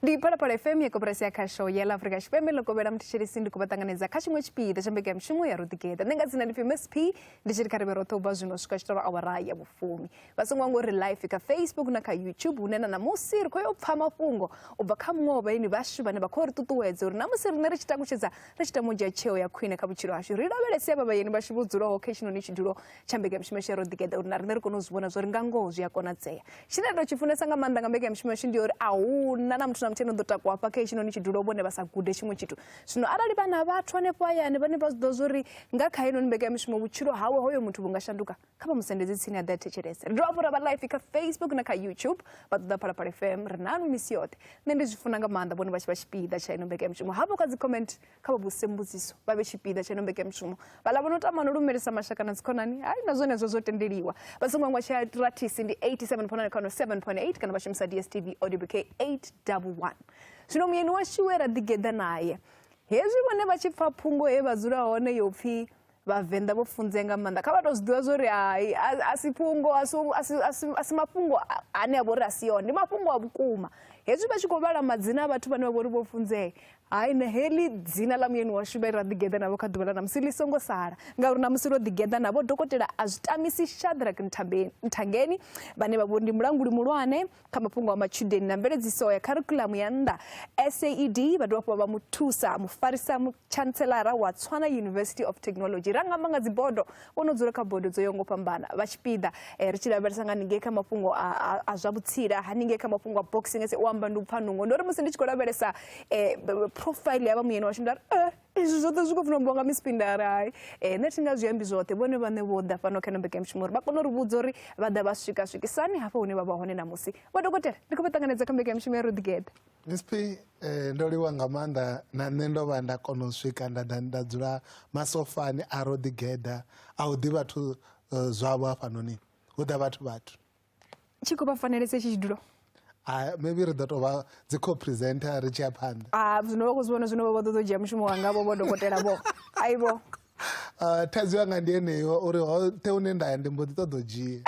Ndi Phalaphala FM ya koporasi ya khasho ya ḽa Afrika Tshipembe ḽo kovhela muthetshelesi ndi khou vha ṱanganedza kha tshiṅwe tshipiḓa tsha mbekanyamushumo ya Roḓigeḓa. Nṋe nga dzina ndi pfi Miss P ndi tshi ri kha ri vhe roṱhe u bva zwino u swika tshitolo awara ya vhufumi. Vha songo hangwa uri live kha Facebook na kha YouTube hune na ṋamusi ri khou yo pfa mafhungo u bva kha muṅwe wa vhaeni vhashu vhane vha khou ri ṱuṱuwedza uri namusi riṋe ri tshi takutshedza ri tshi tama u dzhia tsheo ya khwine kha vhutshilo hashu ri lavhelese avha vhaeni vhashu vho dzulaho kha hetshinoni tshidulo tsha mbekanyamushumo yashu ya Roḓigeḓa uri na riṋe ri kone u zwi vhona zwa uri nga ngoho zwi a konadzea. Tshine nda tshi funesa nga maanḓa nga mbekanyamushumo yashu ndi ya uri a hu na na muthu na muthihi ano ḓo takuwa hafha kha hetshinoni tshidulo vhone vha sa gude tshiṅwe tshithu. Zwino arali vha na vhathu hanefho hayani vhane vha zwi ḓivha zwa uri nga kha heinoni mbekanyamushumo vhutshilo hawe hoyo muthu vhu nga shanduka, kha vha mu sendedze tsini a ḓe a thetshelese. Ri dovha hafhu ra vha live kha Facebook na kha YouTube vha ṱoḓa Phalaphala FM ri nanu misi yoṱhe. Nṋe ndi zwi funa nga maanḓa vhone vha tshi vha tshipiḓa tsha ino mbekanyamushumo. Hafho kha dzi comment kha vha vhudzise mbudziso vha vhe tshipiḓa tsha ino mbekanyamushumo. Vhaḽa vho no tama no lumelisa mashaka na dzikhonani, hai na zwenezwo zwo tendeliwa. Vha songo hangwa tsha rathisi ndi 87.9 kana 7.8 kana vha shumisa DSTV audio bouquet 811. Zwino muyeni washu we ra ḓigeḓa naye hezwi vhone vha tshi pfa phungo he vha dzula hone yo pfi vhavenḓa vho funzea nga maanḓa kha vha tou zwi ḓivha zwa uri hai a si fhungo a si mafhungo ane a vha uri a si one ndi mafhungo a vhukuma hezwi vha tshi khou vhala madzina a vhathu vhane vha vha uri vho funzea hai na heḽi dzina ḽa muyeni washu vhe ra ḓigeḓa navho kha ḓuvha ḽa ṋamusi ḽi songo sala ngauri ṋamusi ro ḓigeḓa navho dokotela a zwi tamisi Shadrack Nthangeni vhane vha vha uri ndi mulanguli muhulwane kha mafhungo a matshudeni na mveledziso ya kharikhuḽamu ya nnḓa SAED vha dovha hafhu vha muthusa mufarisa mutshantshelara wa Tswana University of Technology. Ra nga amba nga dzibodo vho no dzula kha bodo dzo yaho nga u fhambana vha tshipiḓa eh, ri tshi lavhelesa nga haningei kha mafhungo a, a, a zwa vhutsila haningei kha mafhungo a boxing ese u amba ndi u pfa nungo ndo ri musi ndi tshi khou lavhelesa eh, profile ya vha muyeni washu nda ri eh, izwi zwoṱhe zwi khou funa ambiwa nga Miss Pindara hai eh, nṋe thi nga zwi ambi zwoṱhe vhone vhaṋe vho ḓa fhano kha ino mbekanyamushumo uri vha kone u ri vhudza uri vha ḓa vha swika swikisani hafha hune vha vha hone ṋamusi. Vho dokotela ndi khou vha ṱanganedza kha mbekanyamushumo ya Roḓigeḓa. Miss P eh, ndo livhuwa nga maanḓa na nṋe ndo vha nda kona u swika nda ḓa nda dzula masofani a Roḓigeḓa a u ḓi vhathu eh, zwavho hafhanoni hu ḓa vhathu vhathu Tshi khou vha fanelesa itshi tshidulo? Ah, maybe ri ḓo tou vha dzi co-presenter ri tshi ya phanḓa. Ah, zwino vha khou zwi vhona zwino vha vha ḓo dzhia mushumo wanga vho vho dokotela vho. Aibo. Uh, thaidzo yanga ndi yeneyo uri hoṱhe hune nda ya ndi mbo ḓi ṱoḓa u dzhia.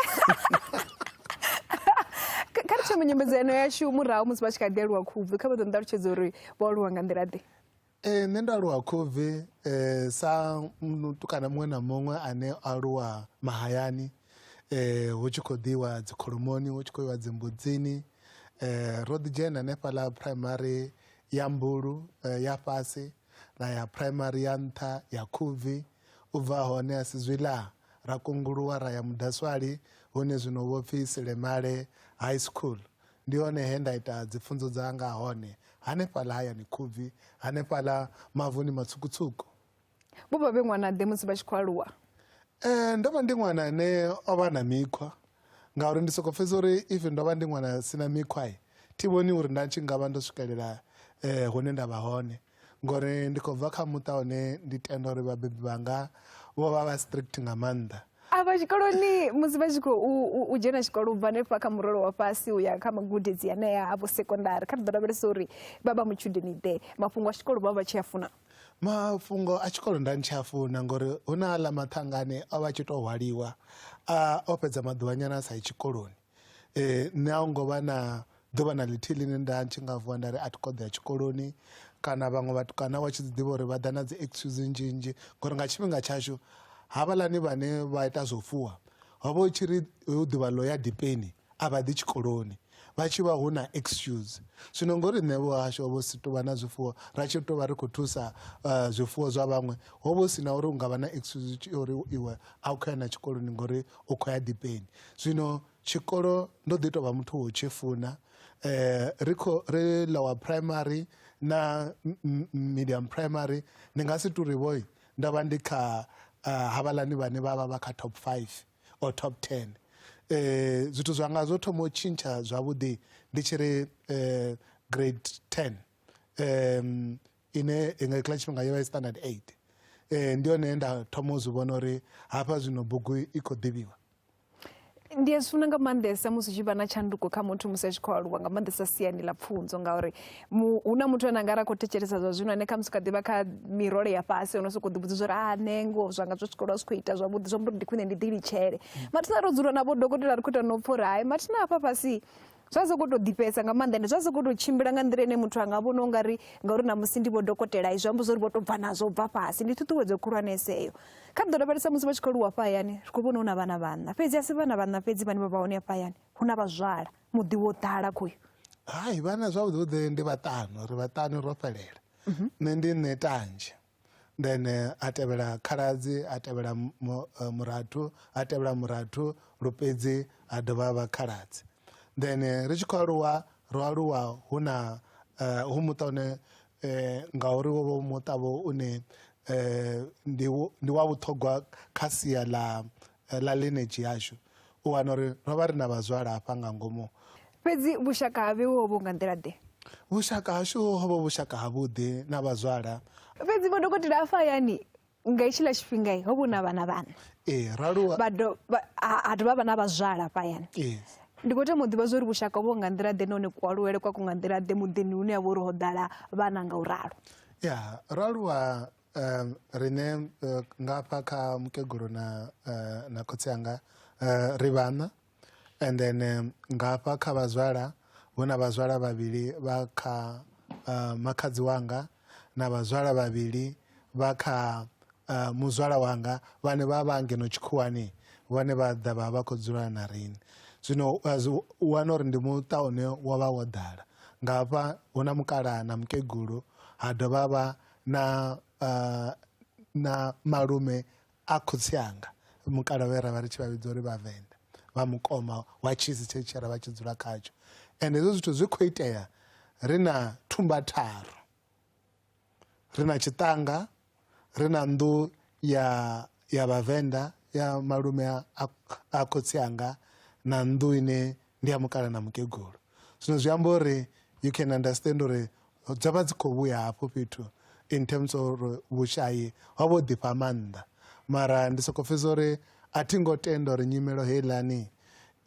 Kha ri thome nyambedzano yashu murahu musi vha tshi kha ḓi aluwa Khubvi, kha vha ḓo nṱalutshedza uri vho aluwa nga nḓila ḓe. Ee, nṋe ndo aluwa Khubvi eh, sa mutukana muṅwe na muṅwe ane aluwa mahayani eh, hu tshi khou ḓiwa dzikholomoni hu tshi khou iwa dzimbudzini eh, ro ḓi dzhena hanefhaḽa primary ya Mbulu eh, ya fhasi na ya primary ya nṱha ya Khubvi u bva hone a si zwiḽa ra kunguluwa ra ya Mudaswali hune zwino vho pfi Silemale High School Ndi hone he nda ita dzipfunzo dzanga hone, hanefhaḽa hayani Khubvi, hanefhaḽa mavuni matswuku-tswuku. Vho vha vhe ṅwana-ḓe musi vha tshi khou aluwa? Ee, ndo vha ndi ṅwana ane o vha na mikhwa, ngauri ndi sokou pfesa uri if ndo vha ndi ṅwana a si na mikhwa, thi vhoni uri nda tshi nga vha ndo swikelela hune nda vha hone. Ngori ndi khou bva kha muṱa une ndi tenda uri vhabebi vhanga vho vha vha strict nga maanḓa. Afha tshikoloni musi vha tshi khou u dzhena tshikolo u bva hanefha kha murole wa fhasi u ya kha magudedzi anea a vho sekondari kha ri ḓo lavhelesa uri vha vha mutshudeni ḓe mafhungo a tshikolo vha vha tshi a funa. Mafhungo a tshikolo nda ndi tshi a funa ngori hu na aḽa maṱhanga ane o vha a tshi tou hwaliwa a o fhedza maḓuvhanyana a sa yi tshikoloni. Nṋe a hu ngo vha na ḓuvha na ḽithihi ḽine nda tshi nga vuwa nda ri a thi khou ḓo ya tshikoloni kana vhaṅwe vhatukana wa tshi ḓivha uri vha ḓa na dzi excuse nnzhi nnzhi ngori nga tshifhinga tshashu havhaḽani vhane vha ita zwo fuwa ho vha hu tshi ri hu ḓuvha ḽo ya dipeni a vha ḓi tshikoloni vha tshi vha hu na excuse zwino ngori nṋe vho hashu ho vha hu si tovha na zwifuwo ra tshi tovha ri khou thusa uh, zwifuwo zwa vhaṅwe ho vha hu si na uri u nga vha na excuse uri iwe a u khou ya na tshikoloni ngori u khou ya dipeni zwino Tshikolo ndo ḓi tovha muthu wo tshi funa ri kho ri lower primary na medium primary ndi nga si turi vhoi ndo vha ndi kha havhaḽani vhane vha vha vha kha top 5 or top 10 zwithu zwanga zwo thoma u tshintsha zwavhuḓi ndi tshi ri grade 10 ine nga hetshiḽa tshifhinga yo vha i standard 8 ndi hone nda thoma u zwi vhona uri hafha zwino bugu i khou ḓivhiwa. Ndi a zwi funa nga maanḓesa musi hu tshi vha na tshanduko kha muthu musi a tshi khou aluwa nga maanḓesa siani ḽa pfunzo ngauri hu na muthu ane anga ri a khou thetshelesa zwa zwino ane khamusi kha ḓivha kha mirole ya fhasi ono sokou ḓivhudza uri a nṋe ngoho zwanga zwa tshikolo a zwi khou ita zwavhuḓi zwi amba uri ndi khwine ndi ḓi litshele. Mathina ro dzula na vho dokotela ri khou ita no pfha uri hai mathina hafha fhasi. Zwa sokou tou ḓifhesa nga maanḓa, ende zwa sokou tou tshimbila nga nḓila ine muthu a nga vhona ungari ngauri ṋamusi ndi vho dokotela zwi amba zwori vho tou bva nazwo bva fhasi. Ndi ṱhuṱhuwedzo khulwanesa eyo. Kha ri ḓo lavhelesa musi vha tshi khou aluwa hafha hayani, ri khou vhona hu na vhana vhaṋa, fhedzi a si vhana vhaṋa fhedzi vhane vha vha hone hafha hayani, hu na vhazwala, muḓi wo ḓala khoyu. Hai, vhana zwavhuḓi vhuḓi ndi vhaṱanu, ri vhaṱanu ro fhelela. Nṋe ndi nṋe tanzhe, then a tevhela khaladzi, a tevhela murathu, a tevhela murathu, lupedzi a dovha a vha khaladzi. Then ri tshi khou aluwa, ro aluwa hu na hu muṱa une ngauri wo vha muṱa vho une ndi wa vhuṱhogwa kha sia ḽa ḽa lineage yashu. U wana uri ro vha ri na vhazwala hafha nga ngomu. Fhedzi vhushaka ha vheiwa ho vha nga nḓila ḓe? Vhushaka hashu ho vha vhushaka havhuḓi na vhazwala. Fhedzi vho dokotela hafha hayani nga hetshiḽa tshifhinga ho vha hu na vhana vhaṋa. Ee, ro aluwa ha dovha vha na vhazwala hafha hayani. Yes. Ndi khou tama u ḓivha zwa uri vhushaka ho vha nga nḓila ḓe nahone kualuwele kwako nga nḓila ḓe muḓini hune ha vha uri ho ḓala vhana nga u ralo. Ya, ro aluwa riṋe ngafha kha mukegulu na na khotsi anga ri vhaṋa, and then ngafha kha vhazwala hu na vhazwala vhavhili vha kha makhadzi wanga na vhazwala vhavhili vha kha muzwala wanga vhane vha vha ngeno tshikhuwani, vhane vha ḓa vha vha khou dzula na riṋe. Zwino u wana uri ndi muṱa une wo vha wo ḓala. Ngafha hu na mukalaha na mukegulu, ha dovha vha na na malume a khotsi anga, mukalaha vhe ra vha ri tshi vha vhidza uri vhavenḓa, vha mukoma wa tshisi tshe tshe ra vha tshi dzula khatsho. And hezwo zwithu zwi khou itea ri na thumba tharu, ri na tshiṱanga, ri na nnḓu ya vhavenḓa ya malume a khotsi anga, na nnḓu ine ndi ya mukalaha na mukegulu. Zwino zwi amba uri you can understand uri dzo vha dzi khou vhuya hafho fhethu in terms of vhushayi ho vho ḓifha maanḓa. Mara ndi soko pfhesesa uri a thi ngo tenda uri nyimelo heiḽani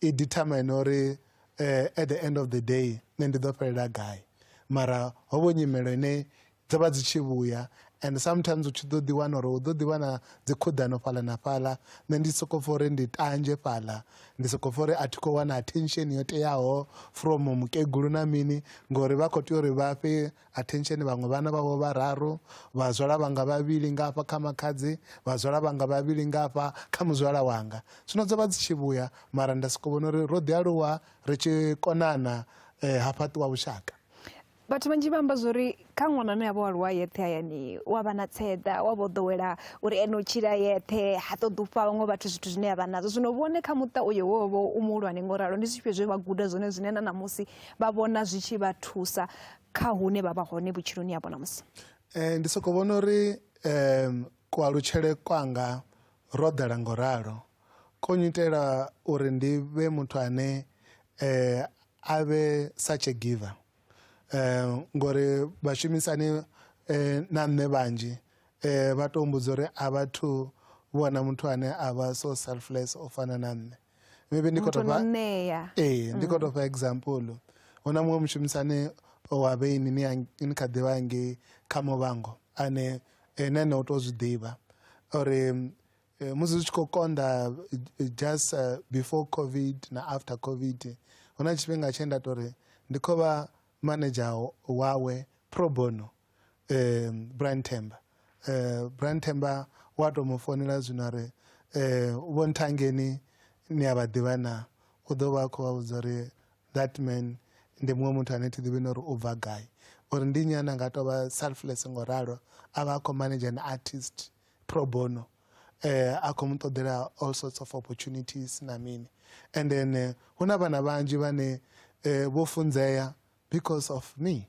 i determine uri at the end of the day nṋe ndi ḓo fhelela gai. Mara ho vha nyimelo ine dzo vha dzi tshi vhuya, and sometimes u tshi ḓo ḓi wana uri hu ḓo ḓi vha na dzi khuḓano fhaḽa na fhaḽa. Nṋe ndi soko pfha uri ndi tanzhe fhaḽa, ndi soko pfha uri a thi khou wana attention yo teaho from mukegulu na mini, ngori vha khou tea uri vha fhe attention vhaṅwe vhana vhavho vhararu, vhazwala vhanga vhavhili nga hafha kha makhadzi, vhazwala vhanga vhavhili nga hafha kha muzwala wanga. Zwino dzo vha dzi tshi vhuya, mara nda soko vhona uri ro ḓi aluwa ri tshi konana, ha fhaṱiwa vhushaka. Vhathu vhanzhi vha amba zwori kha ṅwana ane a vha o aluwa yeṱhe hayani u a vha na tseḓa, u a vha o ḓowela uri ene u tshila yeṱhe, ha ṱoḓi u fha vhaṅwe vhathu zwithu zwine a vha nazwo. Zwino vhone kha muṱa uyo wo vha u muhulwane ngo ralo, ndi zwifhio zwe vha guda zwone zwine na ṋamusi vha vhona zwi tshi vha thusa kha hune vha vha hone vhutshiloni havho ṋamusi? Ndi soko vhona uri kualutshele kwanga ro ḓala ngo ralo ko nyitela uri ndi vhe muthu ane a vhe such a giver. Ngori vhashumisani na nṋe vhanzhi vha to mbudza uri a vhathu vhona muthu ane a vha so selfless o fana na nṋe. Maybe ndi khou tou fha, ee, ndi khou tou fha example. Hu na muṅwe mushumisani wa vheini ni kha ḓivha ngei kha Muvhango ane na ene u to zwi ḓivha uri musi zwi tshi khou konḓa just before COVID na after COVID, hu na tshifhinga tshe nda tori ndi khou vha manager wawe pro bono, Brian Themba. Brian Themba wa to mu founela zwino a ri vho Nthangeni ni a vha ḓivha na, u ḓo vha a khou vha vhudza uri that man ndi muṅwe muthu ane thi ḓivhi na uri u bva gai, uri ndi nnyi ane a nga tou vha selfless ngo ralo, a vha a khou manager an artist pro bono, a khou mu ṱoḓela all sorts of opportunities na mini. And then hu na vhana vhanzhi vhane vho funzea because of me.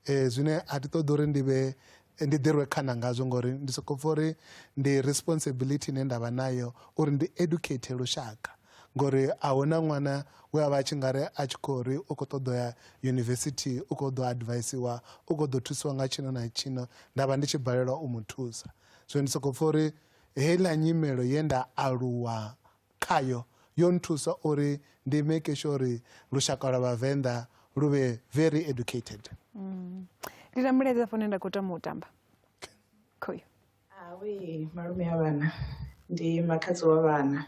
Zwine a thi ṱoḓi uri ndi vhe ndi ḓirwe khana ngazwo, ngori ndi soko pfha uri ndi responsibility ine nda vha nayo uri ndi educate lushaka, ngori a huna ṅwana we a vha a tshi nga ri a tshi khou ri u khou ṱoḓa ya yunivesithi, u khou ḓo advisiwa, u khou ḓo thusiwa nga tshino na tshino, nda vha ndi tshi balelwa u mu thusa. Zwino ndi soko pfha uri heiḽa nyimelo ye nda aluwa khayo yo nthusa uri ndi make sure uri lushaka lwa vhavenḓa lu vhe very educated. Ndi na mulaedza hafho une nda khou tama u tamba. Khoyu. Awe malume a vhana ndi makhadzi wa vhana.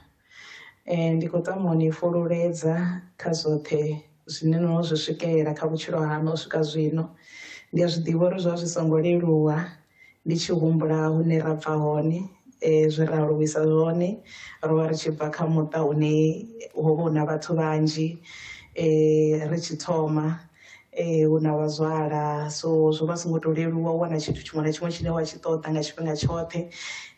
Ndi khou tama u ni fhululedza kha zwoṱhe zwine no zwi swikelela kha vhutshilo haṋu u swika zwino. Ndi a zwi ḓivha uri zwa zwi songo leluwa, ndi tshi humbula hune ra bva hone, zwe ra aluwisa zwone. Ro vha ri tshi bva kha muṱa une ho vha hu na vhathu vhanzhi, ri tshi thoma hu na vhazwala, so zwo vha songo to leluwa u wana tshithu tshiṅwe na tshiṅwe tshine wa tshi ṱoḓa nga tshifhinga tshoṱhe.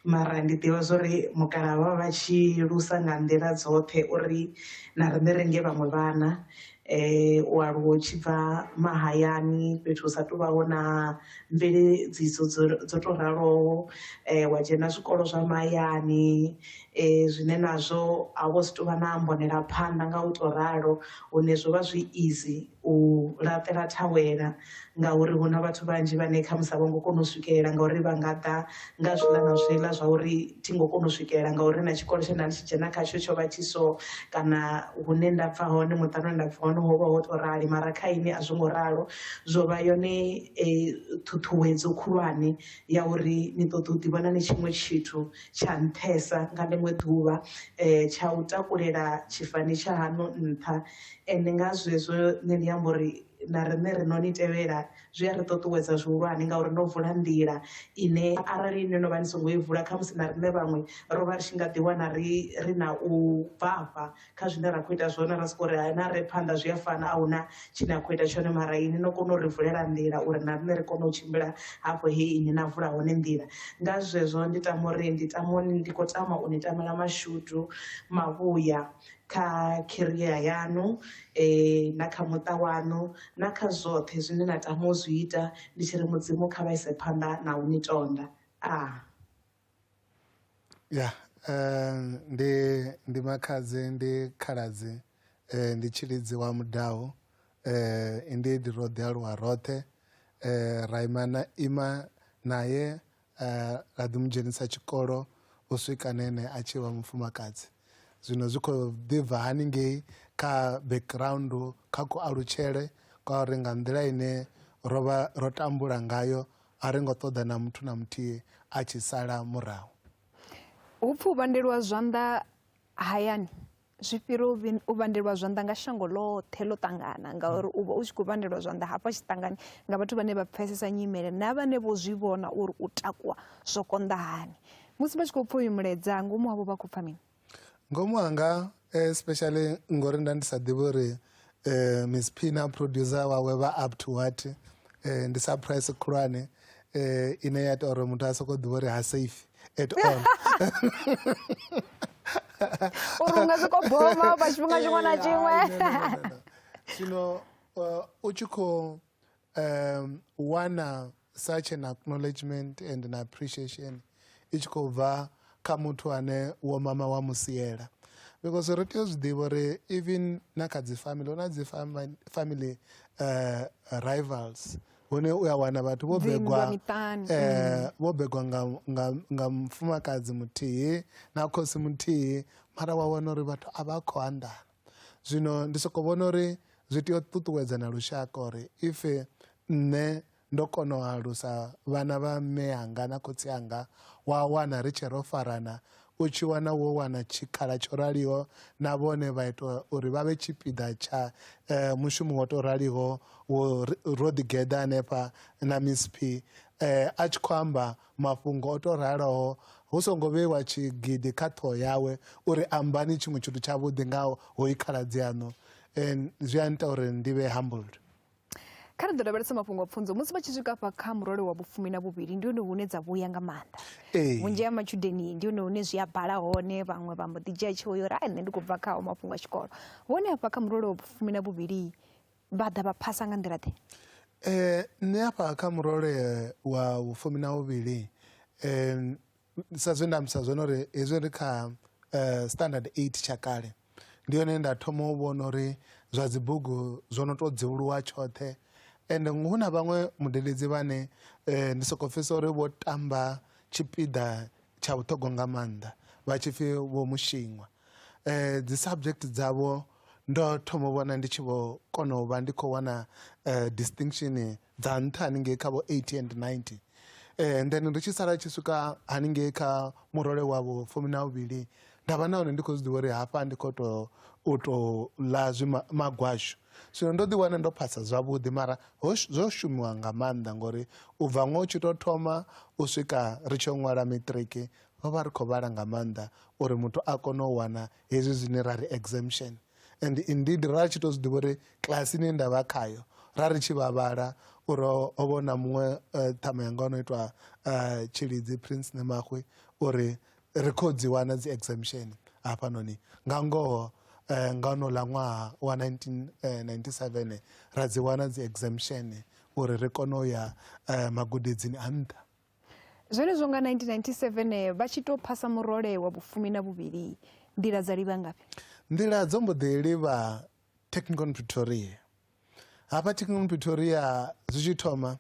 Mara ndi ḓivha zwori mukalaha vha vha tshi lusa nga nḓila dzoṱhe uri na riṋe ri nge vhaṅwe vhana. U aluwa u tshi bva mahayani fhethu hu sa tou vha ho na mveledziso dzo to raloho, wa dzhena zwikolo zwa mahayani, zwine nazwo a vho si tou vha na mbonela phanḓa nga u to ralo, hune zwo vha zwi easy u laṱela thawela ngauri hu na vhathu vhanzhi vhane khamusi a vho ngo kona u swikelela ngauri vha nga ḓa nga zwiḽa na zwiḽa zwa uri thi ngo kona u swikelela ngauri na tshikolo tshe nda ndi tshi dzhena khatsho tsho vha tshi so, kana hune nda bva hone muṱani une nda bva hone ho vha ho to rali. Mara kha ini a zwo ngo ralo, zwo vha yone ṱhuṱhuwedzo khulwane ya uri ni ṱoḓa u ḓivhona ni tshiṅwe tshithu tsha nṱhesa nga ḽiṅwe ḓuvha, tsha u takulela tshifani tsha haṋu nṱha. Ende nga zwezwo nṋe ndi amba uri na riṋe ri no ni tevhela zwi a ri ṱuṱuwedza zwihulwane ngauri no vula nḓila ine arali ine no vha ni songo i vula khamusi na riṋe vhaṅwe ro vha ri tshi nga ḓi wana ri na u bvafha kha zwine ra khou ita zwone, ra soko ri hai na re phanḓa zwi a fana, a huna tshine a khou ita tshone. Mara ini no kona u ri vulela nḓila uri na riṋe ri kone u tshimbila hafho he ini na vula hone nḓila. Nga zwezwo ndi tama uri ndi tama ndi khou tama u ni tamela mashudu mavhuya kha career yanu, na kha muṱa waṋu, na kha zwoṱhe zwine na tama u zwi ita. Ndi tshi ri Mudzimu kha vha ise phanḓa na u ni tonda. Ya, ndi makhadzi, ndi khaladzi, ndi tshilidzi wa mudau. Indeed ro ḓi aluwa roṱhe, ra ima na ima naye, ra ḓi mu dzhenisa tshikolo u swika nene a tshi vha mufumakadzi. Zwino zwi khou ḓi bva haningei kha background, kha kualutshele kwa uri nga nḓila ine ro vha ro tambula ngayo a ri ngo ṱoḓa na muthu na muthihi a tshi sala murahu. Hu pfi u vhandelwa zwanḓa hayani zwi fhira u vhandelwa zwanḓa nga shango ḽoṱhe ḽo ṱangana, ngauri u vha u tshi khou vhandelwa zwanḓa hafha tshiṱangani nga vhathu vhane vha pfesesa nyimele na vhane vho zwi vhona uri u takuwa zwo konḓa hani. Musi vha tshi khou pfa uyu mulaedza, ngomu havho vha khou pfa mini? Ngomu hanga, especially ngori nda ndi sa ḓivhi uri Miss P na producer wawe vha up to what, ndi surprise khulwane ine ya ita uri muthu a soko ḓivha uri ha safe at all. Uri u nga soko boma vha tshifhinga tshiṅwe na tshiṅwe. Zwino u tshi khou wana such an acknowledgement and an appreciation i tshi khou bva kha muthu ane wo mama wa musiela, because ri tea u zwi ḓivha uri even na kha dzi family hu na dzi family rivals, hune u ya wana vhathu vho begwa vho begwa nga mufumakadzi muthihi na khosi muthihi, mara wa wana uri vhathu a vha khou anḓana. Zwino ndi soko vhona uri zwi tea u ṱuṱuwedza na lushaka uri if nṋe ndo kona u alusa vhana vha mme anga na khotsi anga, wa wana ri tshe ro farana, u tshi wana wo wana tshikhala tsho raliho na vhone vha ita uri vha vhe tshipiḓa tsha mushumo wo to raliho wo ro ḓi geḓa hanefha na Miss P, a tshi khou amba mafhungo o to raloho hu songo vheiwa tshigidi kha ṱhoho yawe uri ambani tshiṅwe tshithu tshavhuḓi nga hoyu khaladzi aṋu, zwi a nita uri ndi vhe humbled. Kha ri ḓo lavhelesa mafhungo a pfunzo. Musi vha tshi swika afha kha murole wa vhufumi na vhuvhili ndi hone hune dza vhuya nga maanḓa. Vhunzhi ha matshudeni ndi hone hune zwi a bala hone, vhaṅwe vha mbo ḓi dzhia tsheo ya uri ai nṋe ndi khou bva khao mafhungo a tshikolo. Vhone afha kha murole wa vhufumi na vhuvhili vha ḓa vha phasa nga nḓila ḓe? Nṋe afha kha murole wa vhufumi na vhuvhili sa zwe nda ambisa zwone uri hezwi ri kha standard 8 tsha kale, ndi yone nda thoma u vhona uri zwa dzibugu zwo no to dzivhuluwa tshoṱhe. Ende hu na vhaṅwe mudededzi vhane ndi soko pfesa uri vho tamba tshipiḓa tsha vhuṱhogwa nga maanḓa, vha tshi pfi Vho Mushiṅwa. Dzi subject dzavho ndo thoma u vhona ndi tshi vho kona u vha ndi khou wana distinction dza nṱha haningei kha vho 80 and 90. And then ri tshi sala tshi swika haningei kha murole wa vhufumi na vhuvhili, nda vha nahone ndi khou zwi ḓivha uri hafha ndi khou tou u tou ḽa zwi magwashu. Zwino ndo ḓi wana ndo phasa zwavhuḓi, mara zwo shumiwa nga maanḓa ngori u bva ṅwaha u tshi tou thoma u swika ri tshi yo ṅwala maṱiriki, ro vha ri khou vhala nga maanḓa uri muthu a kone u wana hezwi zwine ra ri exemption. And indeed ra tshi to zwi ḓivha uri kilasini nda vha khayo ra ri tshi vha vhala uri ho vha na muṅwe ṱhama yanga ono itwa Tshilidzi Prince Nemaxwi uri ri khou dzi wana dzi exemption hafhanoni. Nga ngoho nga honouḽa ṅwaha wa 1997 ra dzi wana dzi exemption uri ri kone u ya magudedzini a nṱha. Zwenezwo nga 1997 vha tshi tou phasa murole wa vhufumi na vhuvhili, nḓila dza livha ngafhi? Nḓila dzo mbo ḓi livha Technikon Pretoria. Hafha Technikon Pretoria zwi tshi thoma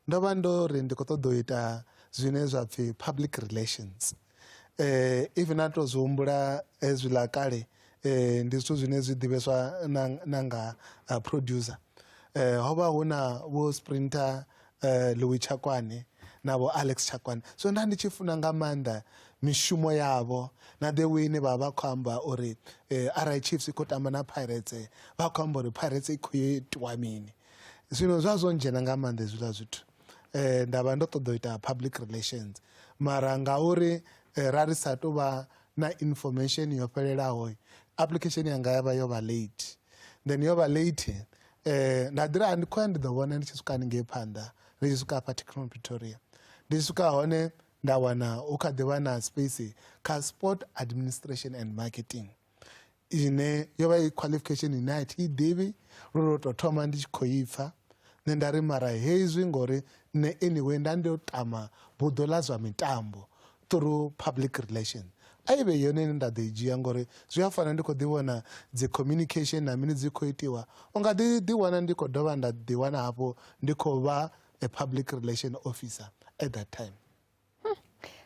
ndo vha ndo ri ndi khou ṱoḓa u ita zwine zwa pfhi public relations. Even a to zwi humbula hezwiḽa kale, ndi zwithu zwine zwi ḓivheswa na nga producer. Ho vha hu na vho Sprinter Louis Tshakoane na vho Alex Tshakoane. So nda ndi tshi funa nga maanḓa mishumo yavho na the way ine vha vha khou amba uri arali Chiefs i khou tamba na Pirates, vha khou amba uri Pirates i khou itiwa mini. Zwino zwa zwo ndzhena nga maanḓa hezwiḽa zwithu. Nda vha ndo ṱoḓa u ita public relations, mara ngauri ra ri sa tou vha na information yo fhelelaho, application yanga ya vha yo vha late. Then yo vha late, nda ḓi ri ndi khou ya ndi ḓo vhona ndi tshi swika haningei phanḓa, ndi tshi swika hafha Technikon Pretoria. Ndi tshi swika hone nda wana hu kha ḓi vha na space kha sport administration and marketing, ine yo vha i qualification ine a thi i ḓivhi, lu lwo tou thoma ndi tshi khou i pfha. Nṋe nda ri mara hezwi ngori nṋe anyway nda ndo tama buḓo ḽa zwa mitambo through public relations, a i vhe yone ine nda ḓo i dzhia ngori zwi a fana ndi khou ḓi vhona dzi communication na mini dzi khou itiwa, u nga ḓi ḓi wana ndi khou dovha nda ḓi wana hafhu ndi khou vha a public relation officer at that time.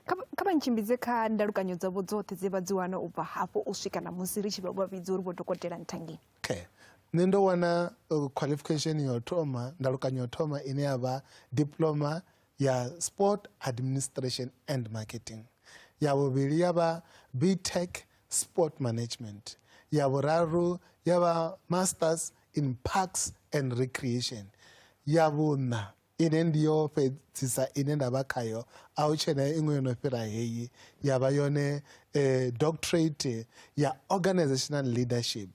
Kha vha ntshimbidze kha ndalukanyo dzavho dzoṱhe dze vha dzi wana u bva hafho u swika ṋamusi ri tshi vha vhidza uri vho dokotela Nthangeni. Okay. Nṋe ndo wana qualification yo thoma, ndalukanyo yo thoma ine ya vha diploma ya sport administration and marketing. Ya vhuvhili ya vha BTech sport management. Ya vhuraru ya vha masters in parks and recreation. Ya vhuṋa ine ndi yo fhedzisa ine nda vha khayo, a hu tshena iṅwe yo no fhira heyi, ya vha yone doctorate ya organizational leadership,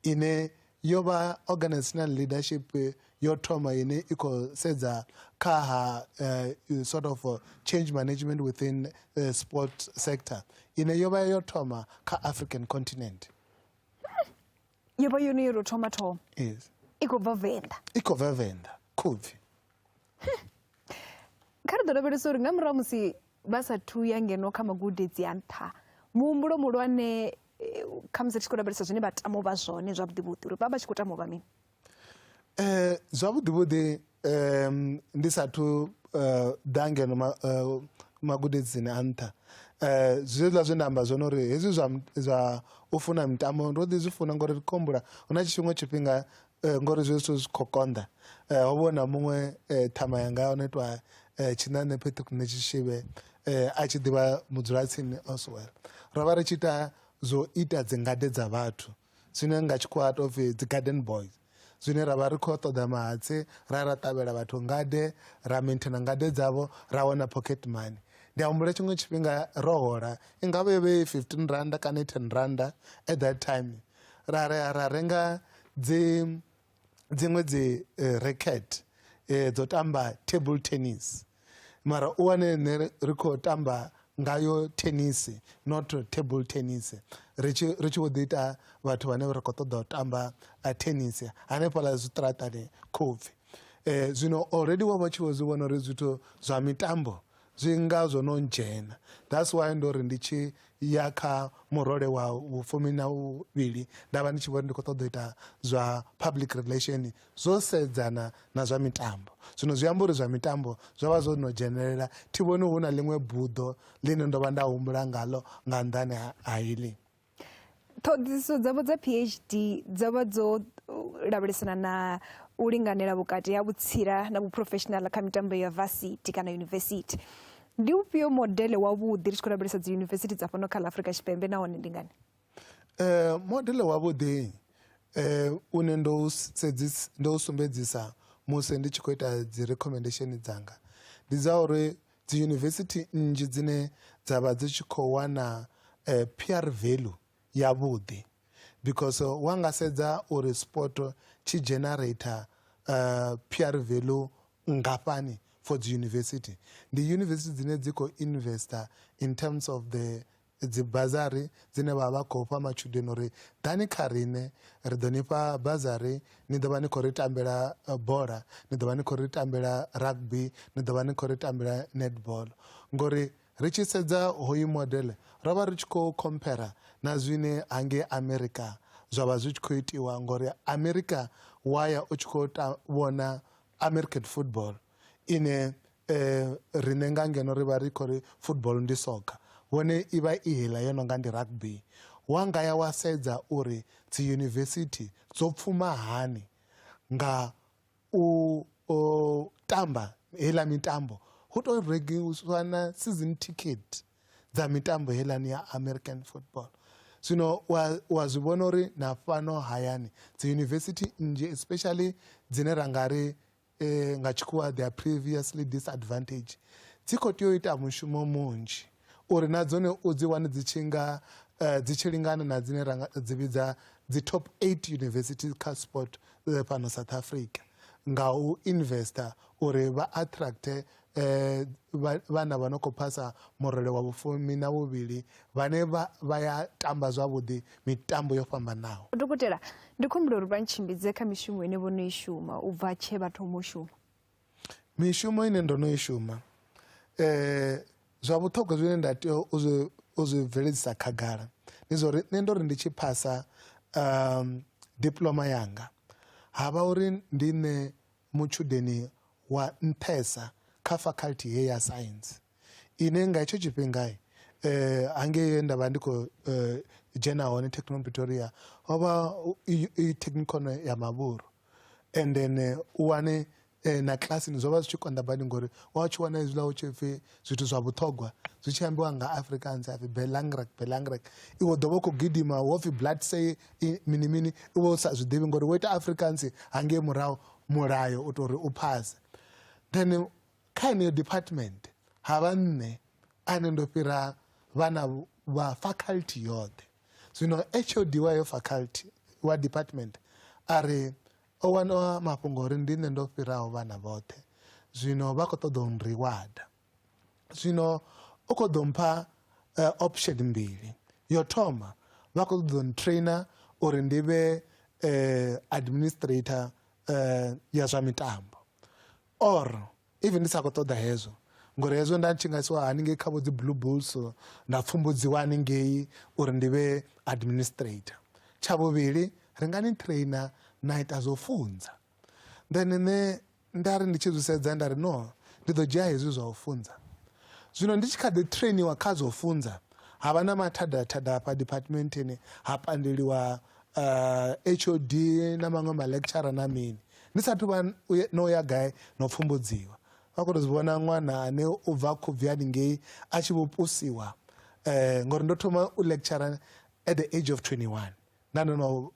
ine yo vha organizational leadership yo thoma ine i khou sedza kha ha sort of change management within sport sector, ine yo vha yo thoma kha African continent. Yo vha yone yo tou thoma thoma. Yes. I khou bva Venḓa. I khou bva Venḓa, Khubvi. Kha ri ḓo lavhelesa uri nga murahu musi vha sa thu ya ngeno kha magudedzi a nṱha, muhumbulo muhulwane khamusi ri tshi khou lavhelesa zwine vha tama u vha zwone zwavhuḓi vhuḓi, uri vha vha tshi khou tama u vha mini? Zwavhuḓi vhuḓi ndi sathu ḓa ngeno magudedzini a nṱha, zwezwiḽa zwe nda amba zwone uri hezwi zwa u funa mitambo ndo ḓi zwi funa ngori ri khou humbula hu na tshiṅwe tshifhinga ngori zwe zwithu zwi khou konḓa, ho vha hu na muṅwe ṱhama yanga ono itwa Tshinane Patrick Ṋetshishivhe, a tshi ḓivha mudzulatsini as well. Ro vha ri tshi ita zwo ita dzi ngade dza vhathu, zwine nga tshikhuwa ha tou pfhi dzi garden boys, zwine ra vha ri khou ṱoḓa mahatsi ra ra ṱavhela vhathu ngade, ra maintainer ngade dzavho, ra wana pocket money. Ndi a humbula tshiṅwe tshifhinga ro hola i nga vha yo vhe 15 randa kana 10 randa at that time, ra ra renga dzi dziṅwe dzi racket dzo tamba table tennis, mara u wane nṋe ri khou tamba ngayo tennis not table tennis, ri tshi vho ḓi ita vhathu vhane ri khou ṱoḓa u tamba tennis hanefhaḽa zwiṱaraṱani Khubvi. Zwino already wa vha tshi vho zwi vhona uri zwithu zwa mitambo zwi nga zwo no ndzhena, that's why ndo ri ndi tshi ya kha murole wa vhufumi na vhuvhili nda vha ndi tshi vhori ndi khou ṱoḓa u ita zwa public relation zwo sedzana na zwa mitambo. Zwino zwi amba uri zwa mitambo zwo vha zwo no dzhenelela, thi vhoni hu na ḽiṅwe buḓo ḽine ndo vha nda humbula ngalo nga nnḓani ha heḽi. Ṱhoḓisiso dzavho dza PhD dzo vha dzo lavhelesana na u linganela vhukati ha vhutsila na vhuprofessional kha mitambo ya varsity kana university. Ndi ufhio modele wavhuḓi ri tshi khou lavhelesa dzi university dza fhano kha ḽa Afrika Tshipembe, nahone ndi ngani? Modele wavhuḓi une ndo sedzisa, ndo sumbedzisa musi ndi tshi khou ita dzi recommendation dzanga ndi dza uri dzi university nnzhi dzine dza vha dzi tshi khou wana PR value yavhuḓi, because wa nga sedza uri sport tshi generator PR value ngafhani for dzi university, ndi university dzine dzi khou investa in terms of the dzi bazari dzine vha vha khou fha matshudeni uri ḓani kha riṋe ri ḓo ni fha bazari, ni ḓo vha ni khou ri tambela bola, ni ḓo vha ni khou ri tambela rugby, ni ḓo vha ni khou ri tambela netball. Ngori ri tshi sedza hoyu modele ro vha ri tshi khou compare na zwine hangei America zwa vha zwi tshi khou itiwa, ngori America waya u tshi khou vhona American football ine riṋe nga ngeno ri vha ri khou ri football ndi soccer, vhone i vha i heiḽa yo no nga ndi rugby. Wa nga ya wa sedza uri dzi university dzo pfuma hani nga u tamba heiḽa mitambo, hu to rengiswa na season ticket dza mitambo heiḽani ya American football. Zwino wa zwi vhona uri na fhano hayani dzi university nnzhi especially dzine ra nga ri nga tshikhuwa they are previously disadvantage, dzi khou tea u ita mushumo munzhi uri na dzone u dzi wane dzi tshi nga dzi tshi lingana na dzine ra dzi vhidza dzi top 8 universities kha sport fhano South Africa, nga u investa uri vha attracte vhana vha no khou phasa murole wa vhufumi na vhuvhili vhane vha ya tamba zwavhuḓi mitambo yo fhambanaho. Dokotela, ndi khou humbula uri vha ntshimbidze kha mishumo ine vho no i shuma u bva tshe vha thoma u shuma. Mishumo ine ndo no i shuma, zwa vhuṱhogwa zwine nda tea u zwi bveledzisa khagala ndi zwa uri nṋe ndo ri ndi tshi phasa diploma yanga ha vha uri ndi nṋe mutshudeni wa nṱhesa kha faculty he ya science, ine nga hetsho tshifhinga hangei nda vha ndi khou dzhena hone Technikon Pretoria ho vha i Technikon ya Mavhuru, and then u wane na kilasini zwo vha zwi tshi konḓa badi ngori wa tshi wana hezwiḽa hu tshi pfhi zwithu zwa vhuṱhogwa zwi tshi ambiwa nga Afrikaans hapfi belangrik belangrik, iwe ḓo vha u khou gidima wo pfhi blood say mini mini, iwe u sa zwi ḓivhi ngori wo ita Afrikaans hangei murahu mulayo u tou uri u phase. Then kha yeneyo department ha vha nṋe ane ndo fhira vhana vha faculty yoṱhe. Zwino HOD wa yo faculty wa department a ri o wana mafhungo uri ndi nṋe ndo fhiraho vhana vhoṱhe, zwino vha khou ṱoḓa u nriwada. Zwino u khou ḓo mpha option mbili. Yo thoma, vha khou ṱoḓa u trainer uri ndi vhe administrator ya zwa mitambo, or even ndi sa khou ṱoḓa hezwo ngori hezwo nda tshi nga isiwa haningei kha vho dzi Blue Bulls nda pfumbudziwa haningei uri ndi vhe administrator. Tsha vhuvhili, ri nga ni trainer na ita zwo funza. Then nṋe nda ri ndi tshi zwi sedza nda ri no, ndi ḓo dzhia hezwi zwa u funza. Zwino ndi tshi kha ḓi trainiwa kha zwo funza, ha vha na mathadathada hafha departmentini, ha pandeliwa HOD na maṅwe ma lecturer na mini, ndi sathu vha no ya gai no pfumbudziwa. Vha khou tou zwi vhona ṅwana ane u bva Khubvi haningei a tshi vho pusiwa, ngori ndo thoma u lecturer at the age of 21, nda ndo no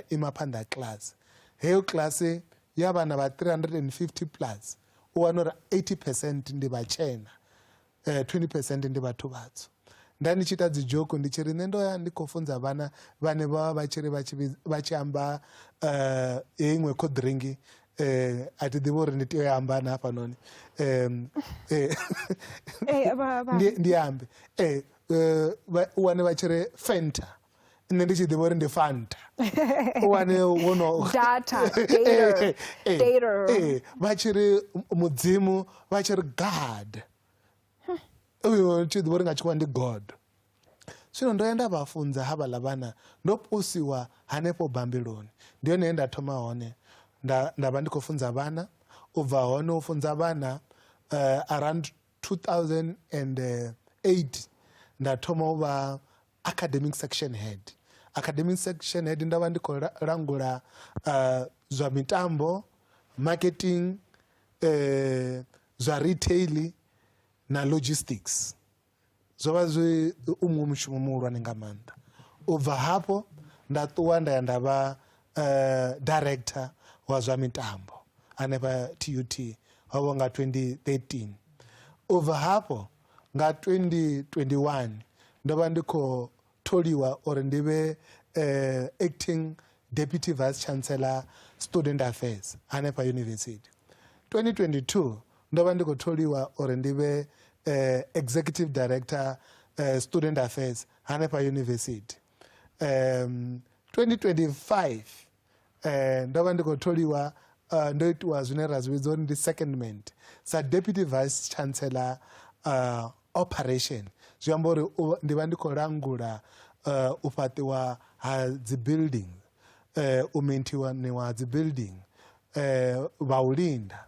ima phanḓa ha class. Heyo class ya vhana vha 350 plus, u wana uri 80% ndi vhatshena, 20% ndi vhathu vhatswu. Nda ndi tshi ita dzi joke ndi tshi ri nṋe ndo ya ndi khou funza vhana vhane vha vha vha tshi ri vha tshi amba heyi iṅwe cold drink, a thi ḓivhi uri ndi tea u amba na hafhanoni, ndi ambe u wane vha tshi ri Fanta, nṋe ndi tshi ḓivha uri ndi Fanta, u wane wo no data vha tshi ri mudzimu, vha tshi ri God, uyo tshi ḓivha uri nga tshikhuwa ndi God. Zwino ndo ya nda vha funza havhaḽa vhana, ndo pusiwa hanefho bambiloni, ndi hone he nda thoma hone nda vha ndi khou funza vhana. U bva hone u funza vhana around 2008 nda thoma u vha academic section head. Academic section head ndo vha ndi khou langula zwa mitambo, marketing, zwa retail na logistics. Zwo vha zwi u muṅwe mushumo muhulwane nga maanḓa. U bva hafho nda ṱuwa nda ya nda vha director wa zwa mitambo hanefha TUT, ho vha nga 2013. U bva hafho nga 2021 ndo vha ndi khou tholiwa uri ndi vhe acting deputy vice chancellor student affairs hanefha university. 2022 ndo vha ndi khou tholiwa uri ndi vhe executive director student affairs hanefha university. 2025 ndo vha ndi khou tholiwa, ndo itiwa zwine ra zwi vhidza uri ndi secondment sa deputy vice chancellor operation. Zwi amba uri ndi vha ndi khou langula u fhaṱiwa ha dzi building, u maintainiwa ha dzi building, vha u linda,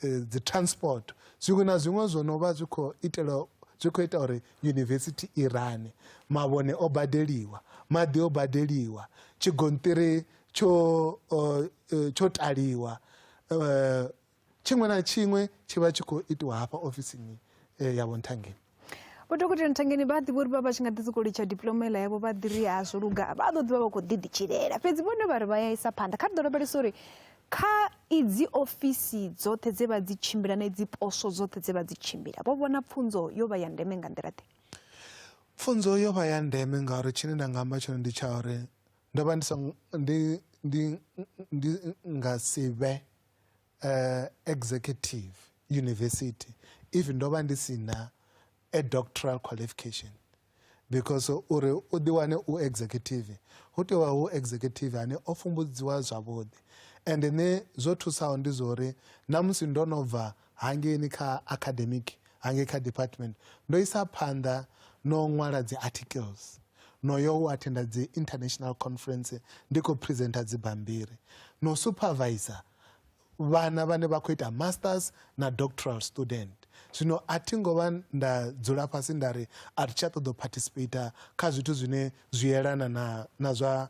dzi transport, zwiṅwe na zwiṅwe zwo no vha zwi khou itela, zwi khou ita uri university i rane. Mavhone o badeliwa, maḓi o badeliwa, tshigonṱiri tsho taliwa, tshiṅwe na tshiṅwe tshi vha tshi khou itiwa hafha ofisini ya Vho Nthangeni. Vho Dokotela Nthangeni vha ḓivha uri vha vha tshi nga ḓi sokou litsha diploma iḽa yavho vha ḓi ri ha zwo luga, vha ḓo ḓivha vha khou ḓi ḓitshilela, fhedzi vhone vha ri vha ya isa phanḓa. Kha ri ḓo lavhelesa uri kha idzi ofisi dzoṱhe dze vha dzi tshimbila na idzi poswo dzoṱhe dze vha dzi tshimbila, vho vhona pfunzo yo vha ya ndeme nga nḓila ḓe? Pfunzo yo vha ya ndeme ngauri tshine nda nga amba tshone ndi tsha uri ndo vha ndi songo, ndi, ndi, ndi nga si vhe executive university if ndo vha ndi si na a doctoral qualification, because uri u ḓi wane u executive hu tea u vha hu executive ane o pfumbudziwa zwavhuḓi. And nṋe zwo thusaho ndi zwa uri na musi ndo no bva hangeini kha academic, hangei kha department, ndo isa phanḓa no ṅwala dzi articles, no yo u attenda dzi international conference ndi khou presenter dzi bambiri, no supervisor vhana vhane vha khou ita masters na doctoral student. Zwino a thi ngo vha nda dzula fhasi nda ri a thi tsha ṱoḓa u participate kha zwithu zwine zwi yelana na zwa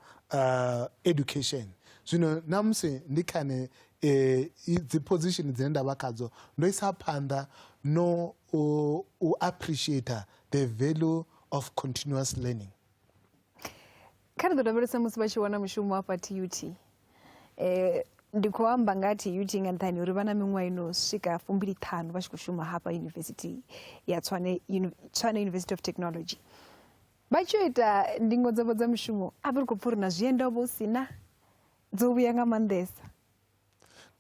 education. Zwino na musi ndi kha dzi position dzine nda vha khadzo, ndo isa phanḓa no u appreciate the value of continuous learning. Kha ri ḓo lavhelesa musi vha tshi wana mushumo hafha TUT. Ndi khou amba nga TUT nga nṱhani uri vha na miṅwaha ino swika 25 vha tshi khou shuma hafha University ya Tshwane, Tshwane University of Technology. Vha tshi ita ndingo dzavho dza mushumo, a vha ri khou pfa uri na zwienda vho sina dzo vhuya nga maanḓesa.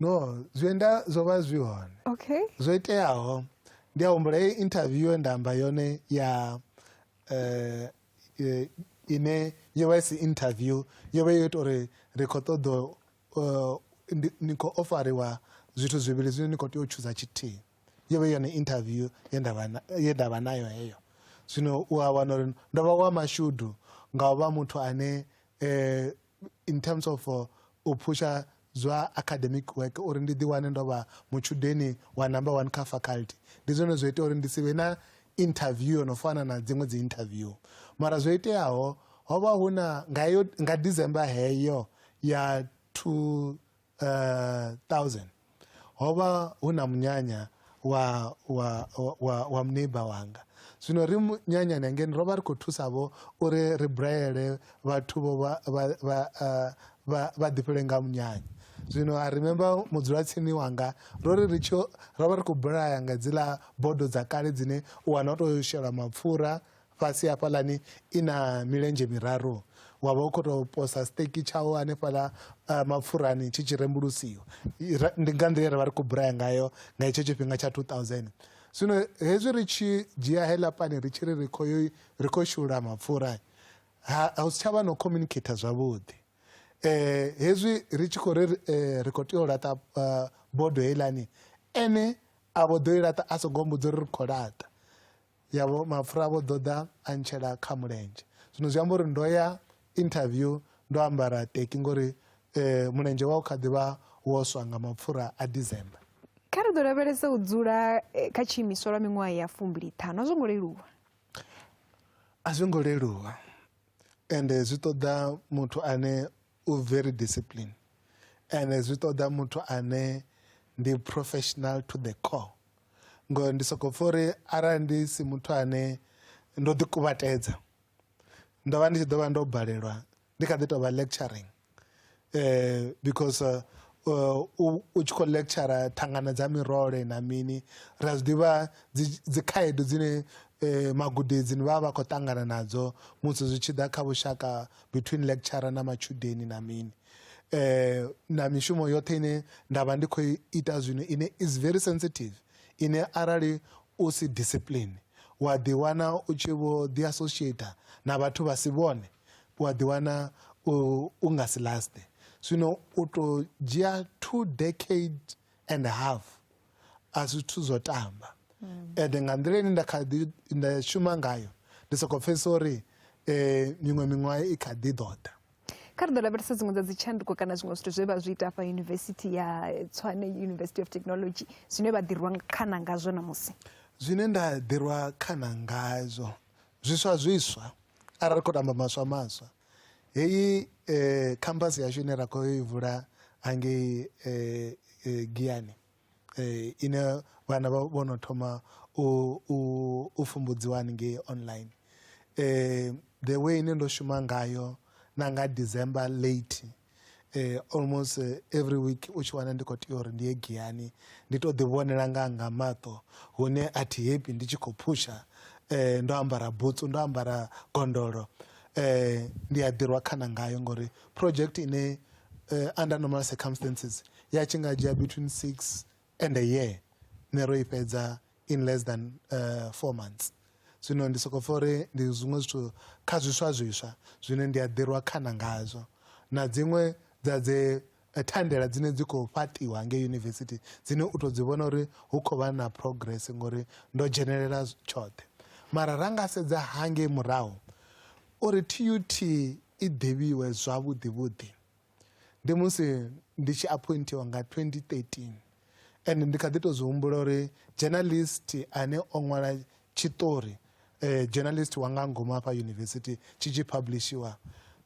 No, zwienda zwo vha zwi hone. Okay. Zwo iteaho ndi a humbula heyi interview ye nda amba yone ya ine yo vha i si interview, yo vha yo ita uri ri khou ṱoḓa, ni khou ofariwa zwithu zwivhili zwine ni khou tea u tshuza tshithihi. Yo vha yone interview ye nda vha nayo heyo. Zwino u a wana uri ndo vha wa mashudu nga u vha muthu ane in terms of u phusha zwa academic work uri ndi ḓi wane ndo vha mutshudeni wa number 1 kha faculty. Ndi zwone zwo ita uri ndi si vhe na interview yo no fana na dziṅwe dzi interview. Mara zwo iteaho ho vha hu na nga December heyo ya 2000 ho vha hu na munyanya wa wa wa wa neighbor wanga. Zwino ri munyanyani hangeni ro vha ri khou thusa vho uri ri braele vhathu vho vha ḓifhelwe nga munyanya. Zwino I remember mudzulatsini wanga ro ri ri tshi ro vha ri khou bulaya nga dziḽa bodo dza kale dzine u wana u tou shela mapfura fhasi hafhaḽani i na milenzhe miraru, wa vha u khou tou posa steki tshawo hanefhaḽa mapfurani tshi tshi rembulusiwa. Ndi nga nḓila ye ra vha ri khou bulaya ngayo nga hetsho tshifhinga tsha 2000. Zwino hezwi ri tshi dzhia heiḽa pani ri tshi ri ri khou ri khou shula mapfura, ha si tsha vha no communicator zwavhuḓi. Hezwi ri tshi khou ri ri khou tea u laṱa bodo heiḽani, ene a vho ḓo i laṱa a songo mbudza uri ri khou laṱa. Yavho mapfura vho ḓo ḓa a ntshela kha mulenzhe. Zwino zwi amba uri ndo ya interview ndo ambara teki ngori mulenzhe wau kha ḓivha wo swa nga mapfura a December. Kha ri ḓo lavhelesa u dzula kha tshiimiswa lwa miṅwaha ya 25, a zwo ngo leluwa. A zwo ngo leluwa. Ende zwi ṱoḓa muthu ane u very discipline, ende zwi ṱoḓa muthu ane ndi professional to the core. Ngori ndi soko pfha uri arali ndi si muthu ane ndo ḓi kuvhatedza, ndo vha ndi tshi ḓo vha ndo balelwa ndi kha ḓi tou vha lecturing, because u tshi khou lecturer thangana dza mirole na mini, ra zwi ḓivha dzi khaedu dzine magudedzini vha vha khou ṱangana nadzo musi zwi tshi ḓa kha vhushaka between lecturer na matshudeni na mini, na mishumo yoṱhe ine nda vha ndi khou ita zwino ine is very sensitive, ine arali u si discipline wa ḓi wana u tshi vho ḓi associate na vhathu vha si vhone, wa ḓi wana u nga si last. Zwino u to dzhia 2 decades and a half a zwithu zwo tamba. Ende nga nḓila ine nda kha ḓi nda shuma ngayo, ndi soko pfhesesa uri miṅwe miṅwaha i kha ḓi ḓo ḓa. Kha ri ḓo lavhelesa dziṅwe dza dzitshanduko kana zwiṅwe zwithu zwe vha zwi ita afha yunivesithi ya Tshwane University of Technology, zwine vha ḓirwa khana ngazwo ṋamusi. Zwine nda ḓirwa khana ngazwo zwiswa zwiswa, arali khou tamba maswa maswa, heyi campus yashu ine ra khou i vula hangei Giyani, ine vhana vho no thoma u pfumbudziwa haningei online, the way ine ndo shuma ngayo na nga December late, almost every week u tshi wana ndi khou tea uri ndi ye Giyani ndi to ḓi vhonela nga maṱo, hune a thi happy ndi tshi khou phusha, ndo ambara butsu, ndo ambara gondolo, ndi a ḓirwa khana ngayo ngori project ine under normal circumstances ya tshi nga dzhia between 6 and a year, nṋe ro i fhedza in less than 4 months. Zwino ndi soko pfha uri ndi zwiṅwe zwithu kha zwiswa zwiswa zwine ndi a ḓirwa khana ngazwo, na dziṅwe dza dzi thandela dzine dzi khou fhaṱiwa ngei yunivesithi dzine u to dzi vhona uri hu khou vha na progress ngori ndo dzhenelela tshoṱhe. Mara ra nga sedza hangei murahu uri TUT i ḓivhiwe zwavhuḓi vhuḓi ndi musi ndi tshi appointiwa nga 2013, and ndi kha ḓi to zwi humbula uri journalist ane o ṅwala tshiṱori, journalist wa nga ngomu hafha yunivesithi tshi tshi publishiwa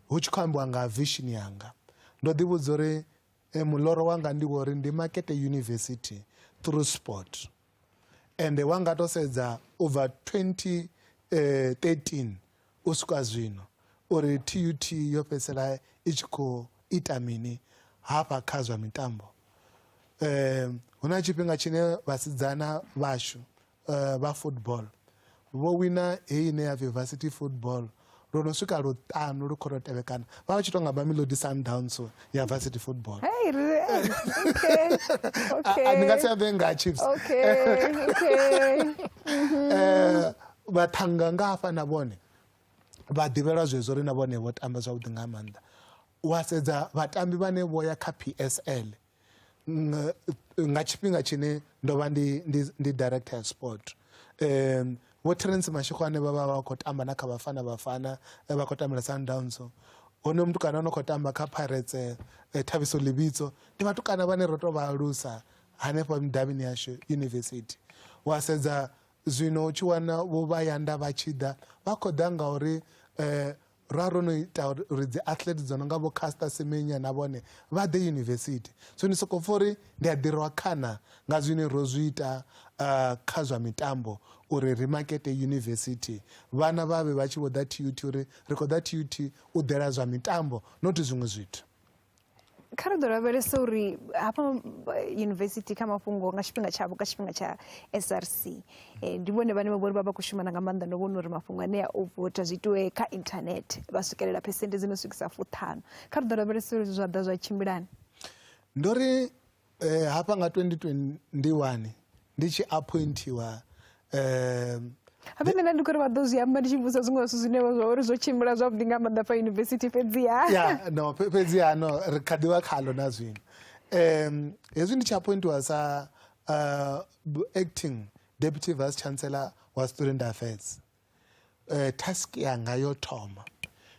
hu tshi khou ambiwa nga vision yanga, ndo ḓi vhudza uri muloro wanga ndi wo uri ndi makete university through sport. Ende wa nga to sedza u bva 2013 u swika zwino uri TUT yo fhedzisela i tshi khou ita mini hafha kha zwa mitambo. Hu na tshifhinga tshine vhasidzana vhashu vha football vho wina heyi ine ya pfi varsity football lwo no swika luṱanu lu khou tou tevhekana, vha vha tshi tou nga Mamelodi Sundowns ya varsity football. Hey, okay. Okay. Ndi nga si ambe nga Chiefs. Okay, okay. Vhaṱhannga nga hafha na vhone vha ḓivhelwa zwezwo uri na vhone vho tamba zwavhuḓi nga maanḓa. Wa sedza vhatambi vhane vho ya kha PSL nga tshifhinga tshine ndo vha ndi director ya sport, vho Terence Mashego ane vha vha vha khou tamba na kha Bafana Bafana, vha khou tambela Sundowns, hone mutukana o no khou tamba kha Pirates, Thabiso Lebitso, ndi vhatukana vhane ro to vha alusa hanefha midavhini yashu university. Wa sedza zwino u tshi wana vho Vhayanda vha tshi ḓa, vha khou ḓa ngauri ra ro no ita uri dzi athlete dzo no nga vho Caster Semenya na vhone vha ḓe university. So ndi soko pfha uri ndi a ḓirwa khana nga zwine ro zwi ita kha zwa mitambo uri ri makete university, vhana vha vhe vha tshi vho ḓa TUT uri ri khou ḓa TUT u ḓela zwa mitambo not zwiṅwe zwithu. Kha ri ḓo lavhelesa uri hafha yunivesithi kha mafhungo nga tshifhinga tshavho, kha tshifhinga tsha SRC, ndi vhone vhane vha vhori vha vha khou shumana nga maanḓa no vhona uri mafhungo anea o vota zwi itiwe kha internet vha swikelela phesenthe dzi no swikisa 50. Kha ri ḓo lavhelesa uri zwa ḓa zwa tshimbilani. Ndo ri hafha nga 2021 ndi tshi appointiwa Habe nṋe ndi khou ri vha ḓo zwi amba ndi tshi vhudzisa zwiṅwe zwithu zwine zwa uri zwo tshimbila zwavhuḓi nga maanḓa fha yunivesithi, fhedziha ya no, fhedziha no ri kha ḓivha khalo na zwino. Hezwi ndi tshi appointiwa sa acting deputy vice chancellor wa student affairs, task yanga yo thoma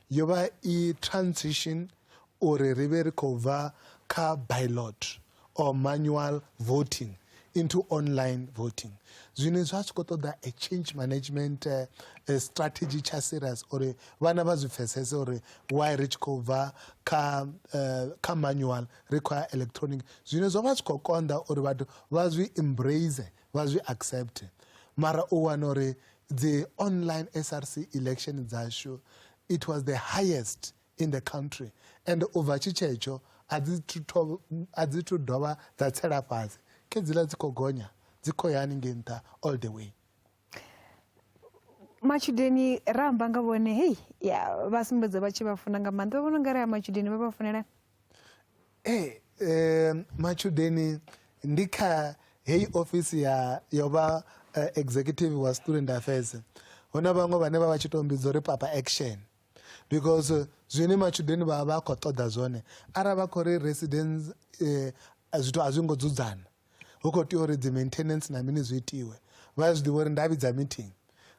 yo vha i transition uri ri vhe ri khou bva kha ballot or manual voting into online voting. Zwine zwa tshi khou ṱoḓa a change management strategy tsha serious uri vhana vha zwi pfesese uri why ri tshi khou bva kha manual ri khou ya electronic. Zwine zwo vha zwi khou konḓa uri vhathu vha zwi embrace, vha zwi accept. Mara u wana uri dzi online SRC election dzashu, it was the highest in the country, and u bva tshitshetsho a dzi thu dovha dza tsela fhasi, khedziḽa dzi khou gonya, dzi khou ya haningei nṱha all the way. Matshudeni ra amba nga vhone, hei ya vha sumbedza vha tshi vha funa nga maanḓa, vha vhona ungari ya matshudeni vha vha funela? Ee, matshudeni ndi kha heyi ofisi ya yo vha executive wa student affairs, hu na vhaṅwe vhane vha vha tshi to mbidza uri papa action, because zwine matshudeni vha vha khou ṱoḓa zwone, arali vha khou ri residence zwithu a zwi ngo dzudzana, hu khou tea uri dzi maintenance na mini zwi itiwe, vha zwi ḓivha uri nda vhidza meeting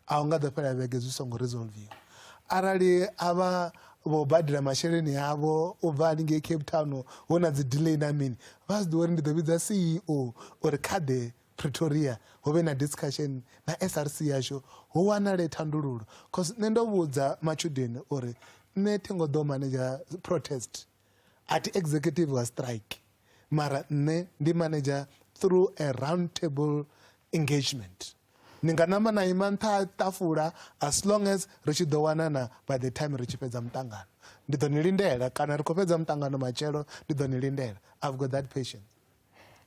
a hu nga ḓo fhela vhege zwi songo resolviwa. Arali avha vho badela masheleni avho u bva haningei Cape Town, hu na dzi delay na mini, vha zwi ḓivha uri ndi ḓo vhidza CEO uri kha ḓe Pretoria hu vhe na discussion na SRC yashu, hu wanale thandululo. Cause nṋe ndo vhudza matshudeni uri nṋe thi ngo ḓo manager protest, a thi executive wa strike, mara nṋe ndi manager through a round table engagement. Ni nga namba na ima nṱha ha ṱafula as long as ri tshi ḓo wanana by the time ri tshi fhedza muṱangano, ndi ḓo ni lindela, kana ri khou fhedza muṱangano matshelo, ndi ḓo ni lindela. I've got that patience.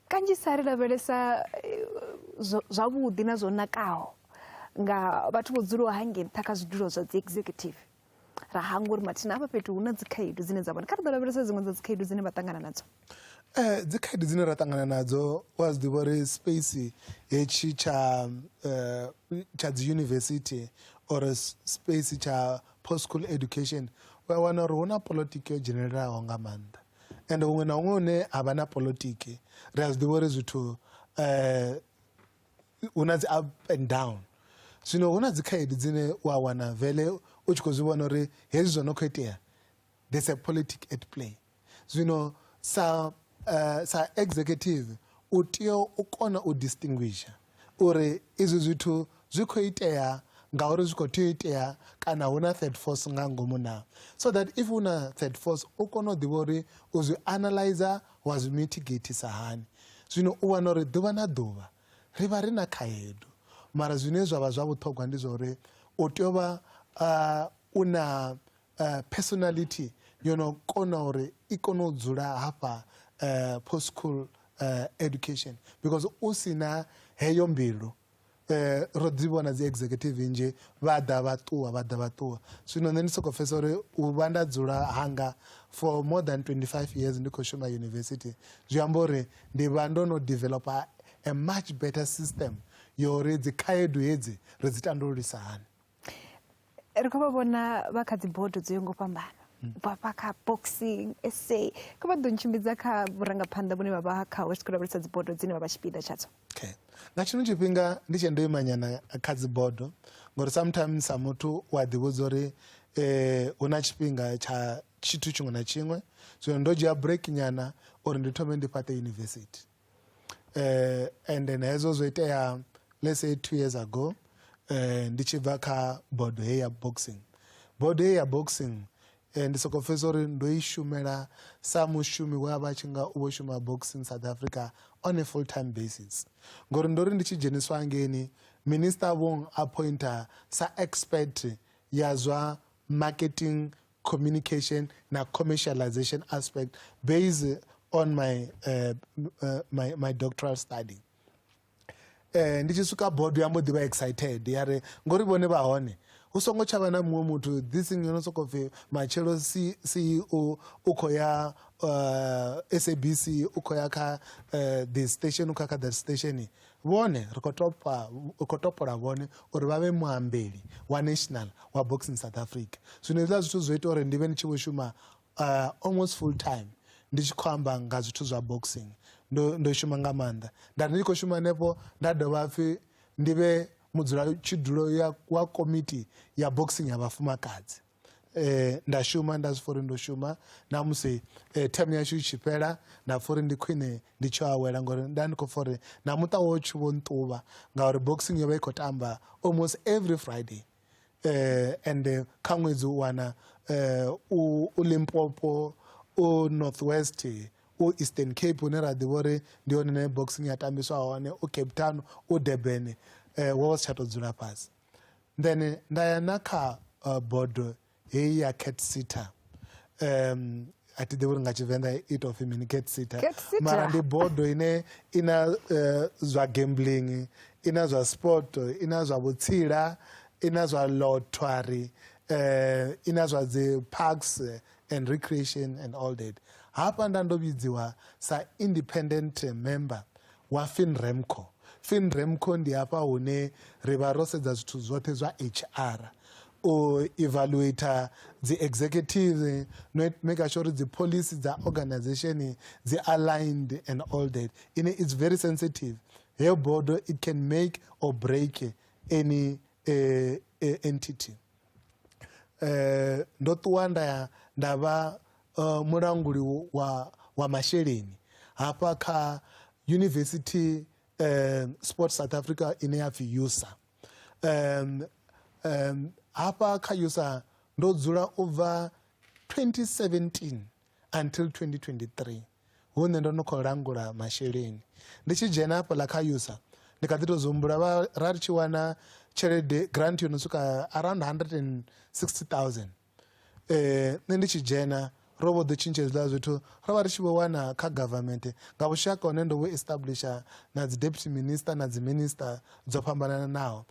Kanzhisa ri lavhelesa zwavhuḓi na zwo nakaho nga vhathu vho dzulaho hangei nṱha kha zwidulo zwa dzi executive, ra hangwa uri mathina hafha fhethu hu na dzikhaedu dzine dza vhona. Kha ri ḓo lavhelesa dziṅwe dza dzikhaedu dzine vha ṱangana nadzo. Dzikhaedu dzine ra ṱangana nadzo, wa zwi ḓivha uri space hetshi tsha dzi university or space tsha post school education, wa wana uri hu na politiki yo dzhenelelaho nga maanḓa, and huṅwe na huṅwe hune ha vha na politiki, ri a zwi ḓivha uri zwithu hu na dzi up and down. Zwino hu na dzi khaedu dzine wa wana vele u tshi khou zwi vhona uri hezwi zwo no khou itea, there's a politic at play. Zwino sa executive u tea u kona u distinguisha uri izwi zwithu zwi khou itea ngauri zwi khou tea u itea kana hu na third force nga ngomu na, so that if hu na third force u kone u ḓivha uri u zwi analyzer wa zwi mitigatisa hani. Zwino u wana uri ḓuvha na ḓuvha ri vha ri na khaedu, mara zwine zwa vha zwa vhuṱhogwa ndi zwa uri u tea u vha u na personality yo no kona uri i kone u dzula hafha post school education, because u si na heyo mbilu, ro ḓi vhona dzi executive nnzhi vha ḓa vha ṱuwa, vha ḓa vha ṱuwa. Zwino nṋe ndi soko pfesa uri u vha nda dzula hanga for more than 25 years ndi khou shuma university, zwi amba uri ndi vha ndo no developa a much better system yo uri dzi khaedu hedzi ri dzi tandululisa hani. Ri khou vha vhona vha kha dzi bodo dzo yaho nga u fhambana, u bva kha Boxing SA, kha vha ḓo ntshimbidza kha vhurangaphanḓa vhune vha vha khaho ri tshi khou lavhelesa dzi bodo dzine vha vha tshipiḓa tshadzo. Okay. Nga tshino tshifhinga ndi tshe ndo imanyana kha dzi bodo, ngori sometimes sa muthu u a ḓivhudza uri hu na tshifhinga tsha tshithu tshiṅwe na tshiṅwe. Zwino ndo dzhia break nyana uri ndi thome ndi fhaṱe university, and then hezwo zwo itea let's say 2 years ago, ndi tshi bva kha bodo heyi ya boxing. Bodo heyi ya boxing, ndi soko pfesa uri ndo i shumela sa mushumi we a vha tshi nga u vho shuma Boxing South Africa on a full time basis, ngori ndo ri ndi tshi dzheniswa hangeini, minister vho appointa sa expert ya zwa marketing, communication na commercialization aspect based on my doctoral study. Ndi tshi swika, board ya mbo ḓi vha excited, ya ri ngori vhone vha hone, hu songo tsha vha na muṅwe muthu, this thing yo no sokou pfhi matshelo CEO u khou ya SABC, u khou ya kha the station, u khou ya kha that station. Vhone ri khou topa, ri khou topola vhone uri vha vhe muambeli wa national wa Boxing South Africa. Zwino hezwiḽa zwithu zwo ita uri ndi vhe ndi tshi vho shuma almost full time, ndi tshi khou amba nga zwithu zwa boxing. Ndo shuma nga maanḓa, nda ri ndi tshi khou shuma hanefho, nda dovha pfhi ndi vhe mudzulatshidulo wa komiti ya boxing ya vhafumakadzi. Nda shuma nda zwi pfa uri ndo shuma na musi term yashu i tshi fhela nda pfa uri ndi khwine ndi tshi awela ngori nda ndi khou pfa uri na muṱa wo tshi vho nṱuvha ngauri boxing yo vha i khou tamba almost every Friday. And kha ṅwedzi u wana u Limpopo, u North West, u Eastern Cape hune ra ḓivha uri ndi hone hune boxing ya tambiswa hone, u Cape Town, u Durban, wo vha si tsha tou dzula fhasi. Then nda ya na kha bodo heyi ya cat sitter. A thi ḓivhi uri nga Tshivenḓa i tou pfhi mini cat sitter. Mara ndi bodo ine i na zwa gambling, i na zwa sport, i na zwa vhutsila, i na zwa lottery, i na zwa dzi parks and recreation and all that. Hafha nda ndo vhidziwa sa independent member wa FinRemco. FinRemco ndi hafha hune ri vha ro sedza zwithu zwoṱhe zwa HR, u evaluator dzi executive, no make sure dzi policy dza organization dzi aligned and all that. Ine it's very sensitive. Heyo board it can make or break any entity. Ndo ṱuwa nda nda vha mulanguli wa masheleni hafha kha University Sport South Africa ine ya pfi USA. Hafha kha USA ndo dzula u bva 2017 until 2023 hune ndo no khou langula masheleni. Ndi tshi dzhena hafhaḽa kha USA ndi kha ḓi tou zwi humbula vha ra ri tshi wana tshelede grant yo no swika around 160,000. Nṋe ndi tshi dzhena ro vho ḓo tshintsha hezwiḽa zwithu, ro vha ri tshi vho wana kha government nga vhushaka hune ndo vhu establisha na dzi deputy minister na dzi minister dzo fhambananaho.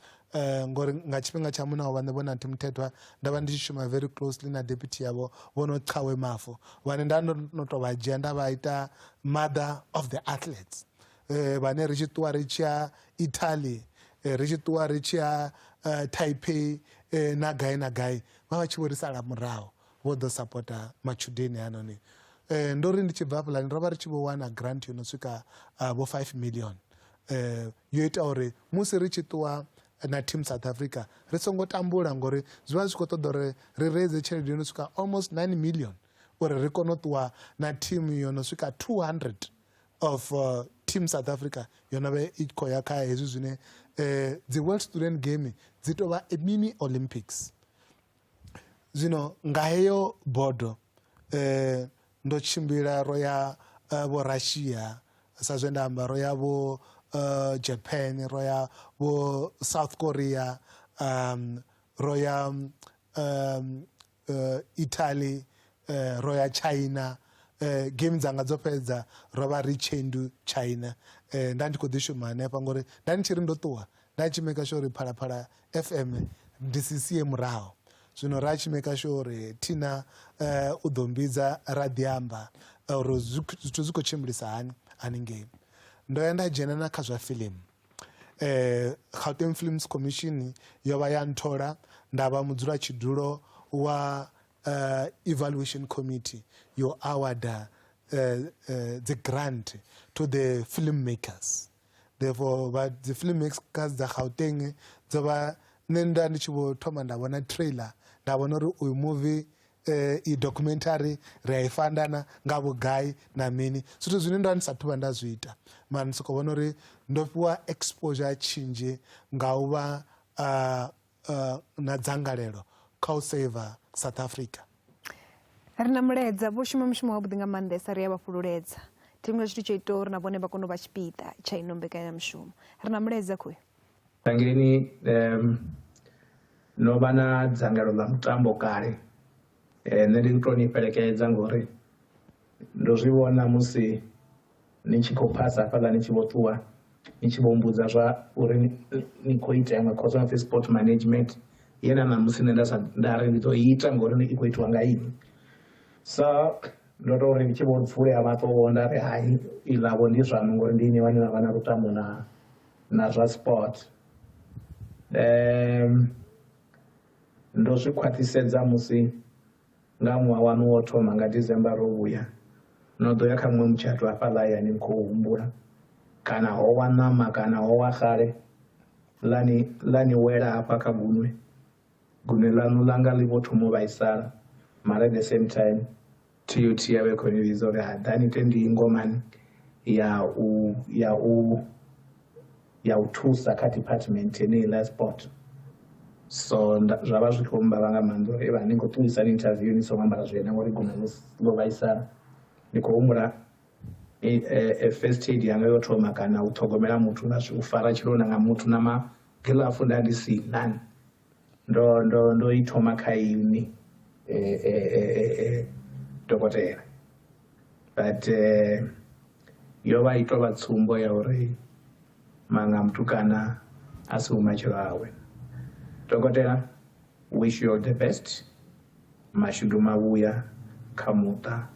Ngori nga tshifhinga tsha muṋe wa vhaṋe Vho Nathi Mthethwa nda vha ndi tshi shuma very closely na deputy yavho Vho Noqhawe Mafu, vhane nda ndo no tou vha dzhia nda vha ita mother of the athletes. Vhane ri tshi ṱuwa ri tshi ya Italy, ri tshi ṱuwa ri tshi ya Taipei na gai na gai, vha vha tshi vho ri sala murahu vho ḓo sapota matshudeni hanoni. Ndo ri ndi tshi bva hafhaḽani ro vha ri tshi vho wana grant yo no swika vho 5 million. Yo ita uri musi ri tshi ṱuwa na team South Africa ri songo tambula ngori zwi vha zwi khou ṱoḓa uri ri raise tshelede yo no swika almost 9 million uri ri kone u ṱuwa na team yo no swika 200 of team South Africa yo no vha i khou ya kha hezwi zwine dzi World Student Game dzi tou vha a mini Olympics. Zwino nga heyo bodo ndo tshimbila ro ya vho Russia sa zwe nda amba, ro ya vho Japan, ro ya vho South Korea, ro ya Italy, ro ya China. Game dzanga dzo fhedza ro vha ri Chengdu, China. Nda ndi khou ḓi shuma hanefha ngori nda ndi tshi ri ndo ṱuwa nda tshi maker sure uri Phalaphala FM ndi si sie murahu. Zwino ra tshi maker sure uri Thina u ḓo mbidza ra ḓi amba uri zwithu zwi khou tshimbilisa hani haningei. Ndo ya nda dzhena na kha zwa film. Gauteng Films Commission yo vha ya nthola nda vha mudzulatshidulo wa evaluation committee yo awarda dzi grant to the film makers. Therefore vha dzi film makers dza Gauteng dzo vha nṋe nda ndi tshi vho thoma nda vhona trailer nda vhona uri uyu movie i documentary ri a i fandana nga vhugai na mini, zwithu zwine nda ndi sathu vha nda zwi ita, mara ndi soko vhona uri ndo fhiwa exposure tshinzhi nga u vha na dzangalelo kha u saver South Africa. Ri na mulaedza, vho shuma mushumo wavhuḓi nga maanḓesa, ri a vha fhululedza. Tshiṅwe tshithu tsho ita uri na vhone vha kone u vha tshipiḓa tsha ino mbekanyamushumo. Ri na mulaedza khoyu. Thangeni no vha na dzangalelo ḽa mutambo kale, nṋe ndi to ni fhelekedza ngori ndo zwi vhona musi ni tshi khou phasa hafhaḽa ni tshi vho ṱuwa ni tshi vho mbudza zwa uri ni khou ita iṅwe course no pfi sport management ye na ṋamusi nṋe nda sa nda ri ndi ḓo ita ngori i khou itiwa nga inwi. So ndo to uri ndi tshi vho vulea maṱo vho nda ri hai iḽa vho ndi zwaṋu ngori ndi inwi vhane na vha na lutamo na zwa sport. Ndo zwi khwaṱhisedza musi nga ṅwaha waṋu wo thoma nga December ro vhuya no ḓo ya kha muṅwe mutshato hafhaḽa hayani ni khou humbula kana ho wa ṋama kana ho wa xale ḽa ni wela hafha kha gunwe. Gunwe ḽaṋu ḽanga ḽi vho thoma u vhaisala, mara at the same time TUT ya vha i khou ni vhidza uri ha ḓani ite ndingo mani ya u ya u ya u thusa kha department yeneiḽa ya sport. So zwa vha zwi khou mbavha nga maanḓa uri vha ni khou ṱuwisa ni interview ni songo ambara zwienda ngori gunwe ḽo vhaisala. Ndi khou humbula first aid yanga yo thoma kana u ṱhogomela muthu nga u fara tshilonda nga muthu na magiḽafu nda ndi si na ndo ndo ndo i thoma kha inwi dokotela, but yo vha i tovha tsumbo ya uri manga mutukana a si vhumatshelo hawe. Dokotela, wish you all the best, mashudu mavhuya kha muṱa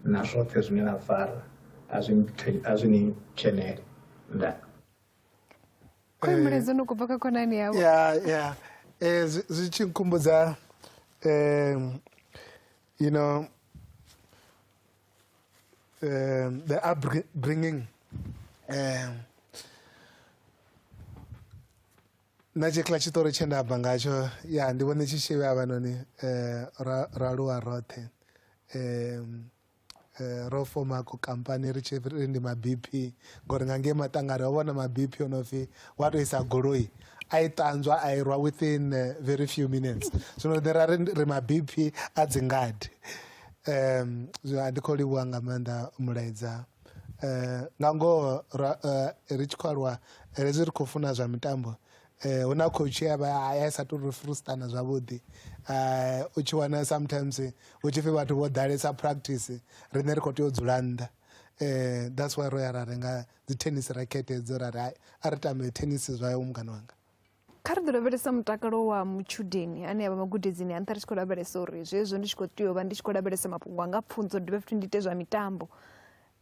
na zwoṱhe zwine na fara a zwi ni tshenele. Nda Khoyu mulaedza no khou bva kha khonani yavho. Ya ya zwi tshi nkhumbudza you know the upbringing na tshikhala tshiṱori tshe nda bva ngatsho ya ndi vhone tshi tshi vhe havhanoni ra aluwa roṱhe ro foma ku kampani ri tshi ri ndi ma BP ngori nga ngei maṱangari ho vhona ma BP o no pfi wa to isa goloi a i ṱanzwa a irwa within very few minutes zwino riṋe ra ri ri ma BP a dzi ngadi zwino ndi khou livhuwa nga maanḓa mulaedza nga ngoho ri tshi khou aluwa hezwi ri khou funa zwa mitambo hu na coach ye vha ya sa tou ri frustana zwavhuḓi u tshi wana sometimes hu tshi pfhi vhathu vho ḓalesa practice riṋe ri khou tea u dzula nnḓa that's why ro ya ra renga dzi tennis racket hedzo ra ri a ri tambe tennis zwayo mungana wanga. Kha ri ḓo lavhelesa mutakalo wa mutshudeni ane a vha magudedzini a nṱha ri tshi khou lavhelesa uri zwezwo ndi tshi khou tea u vha ndi tshi khou lavhelesa mafhungo anga pfunzo ndi dovhe futhi ndi ite zwa mitambo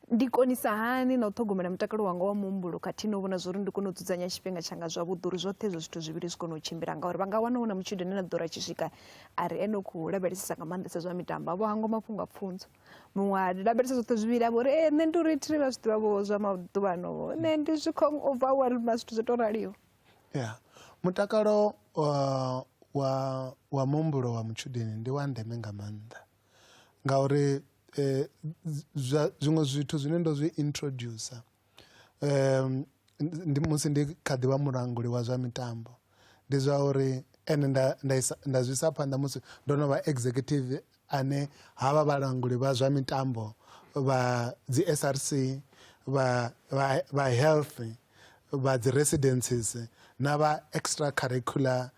ndi konisa hani na u ṱhogomela mutakalo wanga wa muhumbulo khathihi na u vhona zwori ndi kone u dzudzanya tshifhinga tshanga zwavhuḓi uri zwoṱhe hezwo zwithu zwivhili zwi kone u tshimbila ngauri vha nga wana hu na mutshudeni ane a ḓo ri a tshi swika a ri ene u khou lavhelesesa nga maanḓesa zwa mitambo a vho hangwa mafhungo a pfunzo muṅwe a lavhelesa zwoṱhe zwivhili a vho uri ee nṋe ndi uri thi vha zwi ḓivha vho zwa maḓuvhano nṋe ndi zwi khou overwhelm zwithu zwo tou raliho. Ya mutakalo wa wa muhumbulo wa mutshudeni ndi wa ndeme nga maanḓa ngauri zwiṅwe zwithu zwine ndo zwi introducer ndi musi ndi kha ḓi vha mulanguli wa zwa mitambo ndi zwa uri ende nda nda isa nda zwi isa phanḓa musi ndo no vha executive ane havha vhalanguli vha zwa mitambo vha dzi SRC vha vha vha health vha dzi residences na vha extra curricular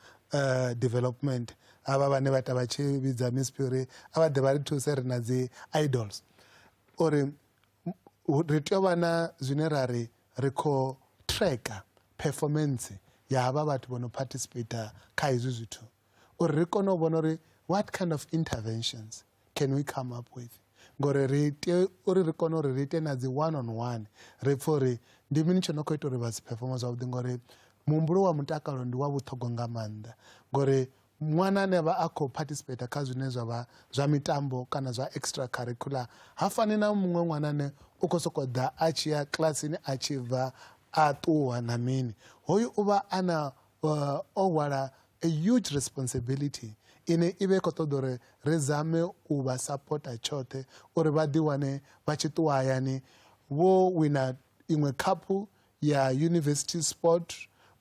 development havha vhane vha ita vha tshi vhidza Miss Phiri a vha ḓe vha ri thuse ri na dzi idols uri ri tea u vha na zwine ra ri ri khou tracker performance ya havha vhathu vho no participate kha hezwi zwithu uri ri kone u vhona uri what kind of interventions can we come up with ngori ri tea uri ri kone uri ri ite na dzi one on one ri pfhe uri ndi mini tsho no khou ita uri vha si performa zwavhuḓi ngori muhumbulo wa mutakalo ndi wa vhuṱhogwa nga maanḓa ngori ṅwana ane vha a khou participate kha zwine zwa vha zwa mitambo kana zwa extra curricular ha fani na muṅwe ṅwana ane u khou sokou ḓa a tshi ya kilasini a tshi bva a ṱuwa na mini hoyu u vha a na o hwala a huge responsibility ine i vha i khou ṱoḓa uri ri zame u vha sapota tshoṱhe uri vha ḓi wane vha tshi ṱuwa hayani vho wina iṅwe khaphu ya university sport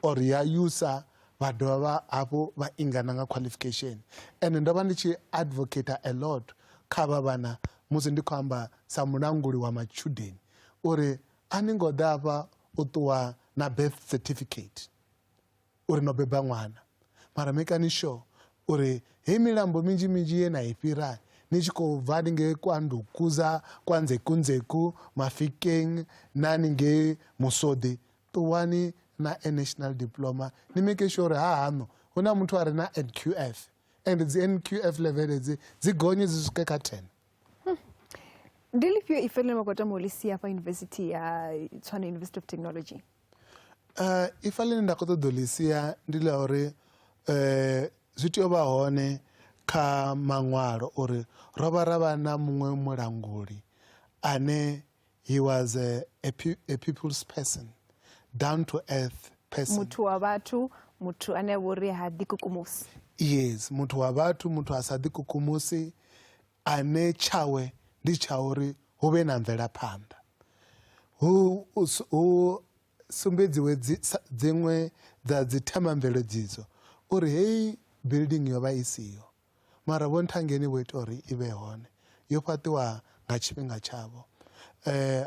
or ya USA vha dovha vha hafhu vha ingana nga qualification. Ende ndo vha ndi tshi advocate a lot kha vha vhana musi ndi khou amba sa mulanguli wa matshudeni uri a ni ngo ḓa hafha u ṱuwa na birth certificate uri no beba ṅwana mara making sure uri hei milambo minzhi minzhi ye na i fhira ni tshi khou bva haningei kwa Ndukuza kwa Nzekunzeku Mafikeng na haningei Musodi ṱuwani na a national diploma ni make sure uri ha haṋu hu na muthu a re na NQF and dzi NQF level hedzi dzi gonye dzi swike kha 10. Ndi ḽifhio ifa ḽine vha khou tama u ḽi sia hafha yunivesithi ya Tshwane University of Technology? Ifa ḽine nda khou ṱoḓa u ḽi sia ndi ḽa uri zwi tea u vha hone kha maṅwalo uri ro vha ra vha na muṅwe mulanguli ane he was a, a, a people's person, down to earth person. Muthu wa vhathu, muthu ane a vha uri ha ḓikukumusi. Yes, muthu wa vhathu, muthu a sa ḓikukumusi, ane tshawe ndi tsha uri hu vhe na mvelaphanḓa, hu hu sumbedziwe dziṅwe dza dzi themamveledziso uri heyi building yo vha i siho, mara Vho Nthangeni vho ita uri i vhe hone, yo fhaṱiwa nga tshifhinga tshavho.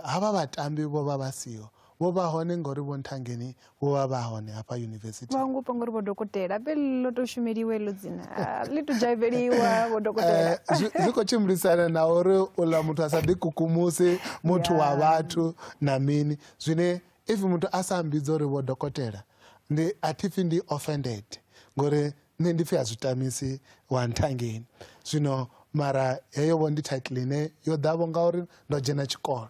Havha vhatambi vho vha vha siho, vho vha hone ngori Vho Nthangeni vho vha vha hone hafha yunivesithi. Vha ngo panga uri vho dokotela, ape ḽo to shumeliwa heḽo dzina, ḽi to dzhaiveliwa vho dokotela. Zwi khou tshimbilisana na uri uḽa muthu a sa ḓikukumusi, muthu wa vhathu na mini, zwine if muthu a sa mmbidza uri vho dokotela, ndi a thi pfi ndi offended, ngori nṋe ndi pfi a zwi tamisi wa Nthangeni. Zwino mara heyo vho ndi title ine yo ḓavho ngauri ndo dzhena tshikolo.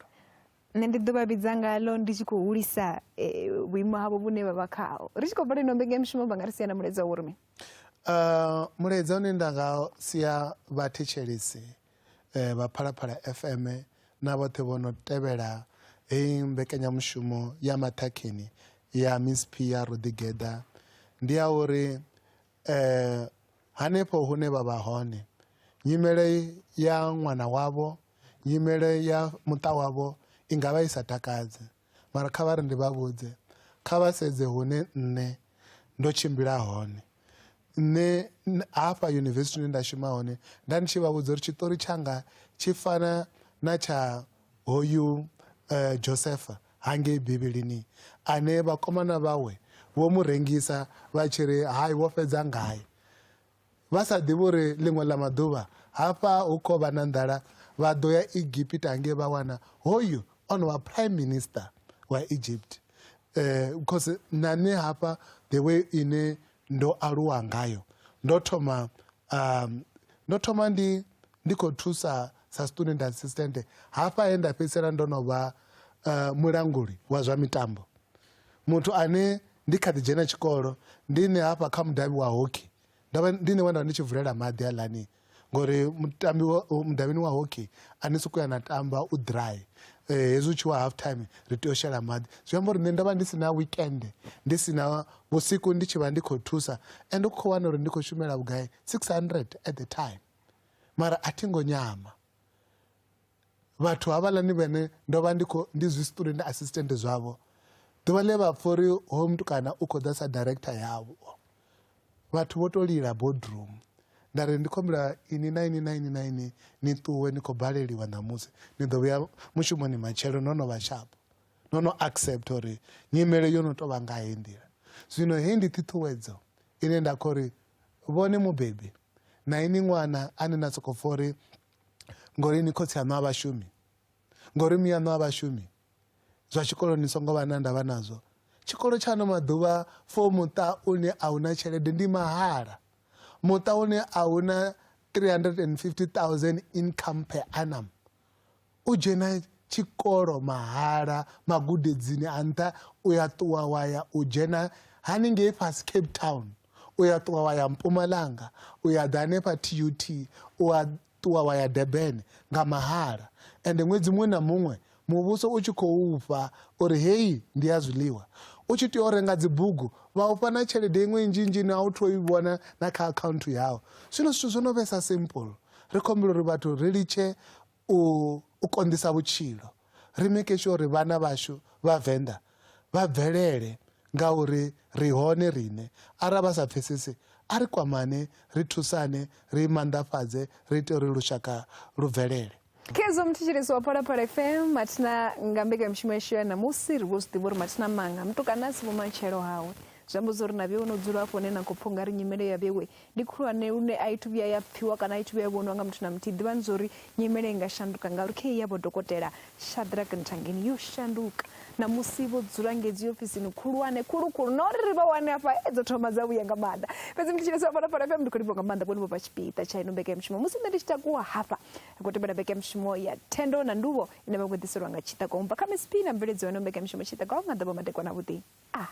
Nṋe ndi ḓo vha vhidza ngalo ndi tshi khou hulisa vhuimo havho vhune vha vha khaho. Ri tshi khou vala ino mbekanyamushumo vha nga ri sia na mulaedza wa uri mini? Mulaedza une nda nga sia vhathetshelesi vha Phalaphala FM na vhoṱhe vho no tevhela heyi mbekanyamushumo ya maṱhakheni ya Miss P ya Roḓigeḓa ndi ya uri hanefho hune vha vha hone, nyimele ya ṅwana wavho, nyimele ya muṱa wavho i nga vha i sa takadzi, mara kha vha ri ndi vha vhudze, kha vha sedze hune nṋe ndo tshimbila hone. Nṋe hafha yunivesithi hune nda shuma hone nda ndi tshi vha vhudza uri tshiṱori tshanga tshi fana na tsha hoyu Josefa hangei Bivhilini, ane vhakomana vhawe vho mu rengisa vha tshi ri hai vho fhedza ngae, vha sa ḓivhi uri ḽiṅwe ḽa maḓuvha hafha hu khou vha na nḓala vha ḓo ya Egipita hangei vha wana hoyu o no vha prime minister wa Egypt. Because na nṋe hafha the way ine ndo aluwa ngayo, ndo thoma ndo thoma ndi ndi khou thusa sa student assistant hafha he nda fhedzisela ndo no vha mulanguli wa zwa mitambo, muthu ane ndi kha ḓi dzhena tshikolo ndi nṋe hafha kha mudavhi wa hockey, ndo vha ndi nṋe we nda vha ndi tshi vulela maḓi aḽani, ngori mutambi mudavhini wa hockey a ni sokou ya na tamba u dry, hezwi u tshi wa half time ri tea u shela maḓi. Zwi amba uri nṋe ndo vha ndi si na weekend, ndi si na vhusiku ndi tshi vha ndi khou thusa, and u khou wana uri ndi khou shumela vhugai 600 at the time, mara a thi ngo nyama. Vhathu havhaḽani vhene ndo vha ndi khou ndi zwi student assistant zwavho, ḓuvha ḽe vha pfha uri hoyu mutukana u khou ḓa sa director yavho, vhathu vho to lila boardroom. Nda ri ndi khou humbela ini na ini na ini na ini ni ṱuwe, ni khou baleliwa ṋamusi, ni ḓo vhuya mushumoni matshelo no no vha sharp, no no accept uri nyimele yo no tou vha nga heyi nḓila. Zwino heyi ndi ṱhuṱhuwedzo ine nda khou ri vhone mubebi na ini ṅwana ane na sokou pfha uri ngori ini khotsi aṋu a vhashumi, ngori miyaṋu a vhashumi, zwa tshikolo ni songo vha na ndavha nazwo. Tshikolo tsha ano maḓuvha for muṱa une a una tshelede ndi mahala, muṱa une a una 350,000 income per annum u dzhena tshikolo mahala magudedzini a nṱha, u ya ṱuwa wa ya u dzhena haningei fhasi Cape Town, u ya ṱuwa wa ya Mpumalanga, u ya ḓa hanefha TUT, u a ṱuwa wa ya Durban nga mahala. Ende ṅwedzi muṅwe na muṅwe muvhuso u tshi khou u fha uri heyi ndi ya zwiḽiwa, u tshi tea u renga dzibugu vha u fha na tshelede iṅwe nnzhi nnzhi ine a u thu i vhona na kha akhaunthu yau. Zwino zwithu zwo no vhesa simple, ri khou humbela uri vhathu ri litshe u konḓisa vhutshilo, ri make sure uri vhana vhashu vha Venḓa vha bvelele ngauri ri hone riṋe. Arali vha sa pfesesi a ri kwamane, ri thusane, ri maanḓafhadze, ri ite uri lushaka lu bvelele. Khezwo muthetshelesi wa Phalaphala FM, mathina nga mbekanyamushumo yashu ya ṋamusi ri vho zwi ḓivha uri mathina manga mutukana a si vhumatshelo hawe. Zwi amba uri na vheiwe no dzula hafho hune na khou pfha ungari nyimele ya vheiwe ndi khulwane lune a i thu vhuya ya pfiwa kana a i thu vhuya ya vhoniwa nga muthu na muthihi. Ḓivhani zwa uri nyimele i nga shanduka ngauri kha iyi ya vho dokotela Shadrack Nthangeni yo shanduka. Ṋamusi vho dzula ngei dzi ofisini khulwane khulukhulu na uri ri vha wane hafha dzo thoma dza vhuya nga maanḓa. Fhedzi muthetshelesi wa Phalaphala FM ndi khou livhuwa nga maanḓa vhone vho vha tshipiḓa tsha ino mbekanyamushumo. Musi nṋe ndi tshi takuwa hafha ri khou tevhela mbekanyamushumo ya Thendo na Nduvho ine vha khou ḓiselwa nga Tshiṱa Gomba kha Miss P na mveledzo ya ino mbekanyamushumo Tshiṱa Gomba. Maḓuvha madekwana avhuḓi. Ah.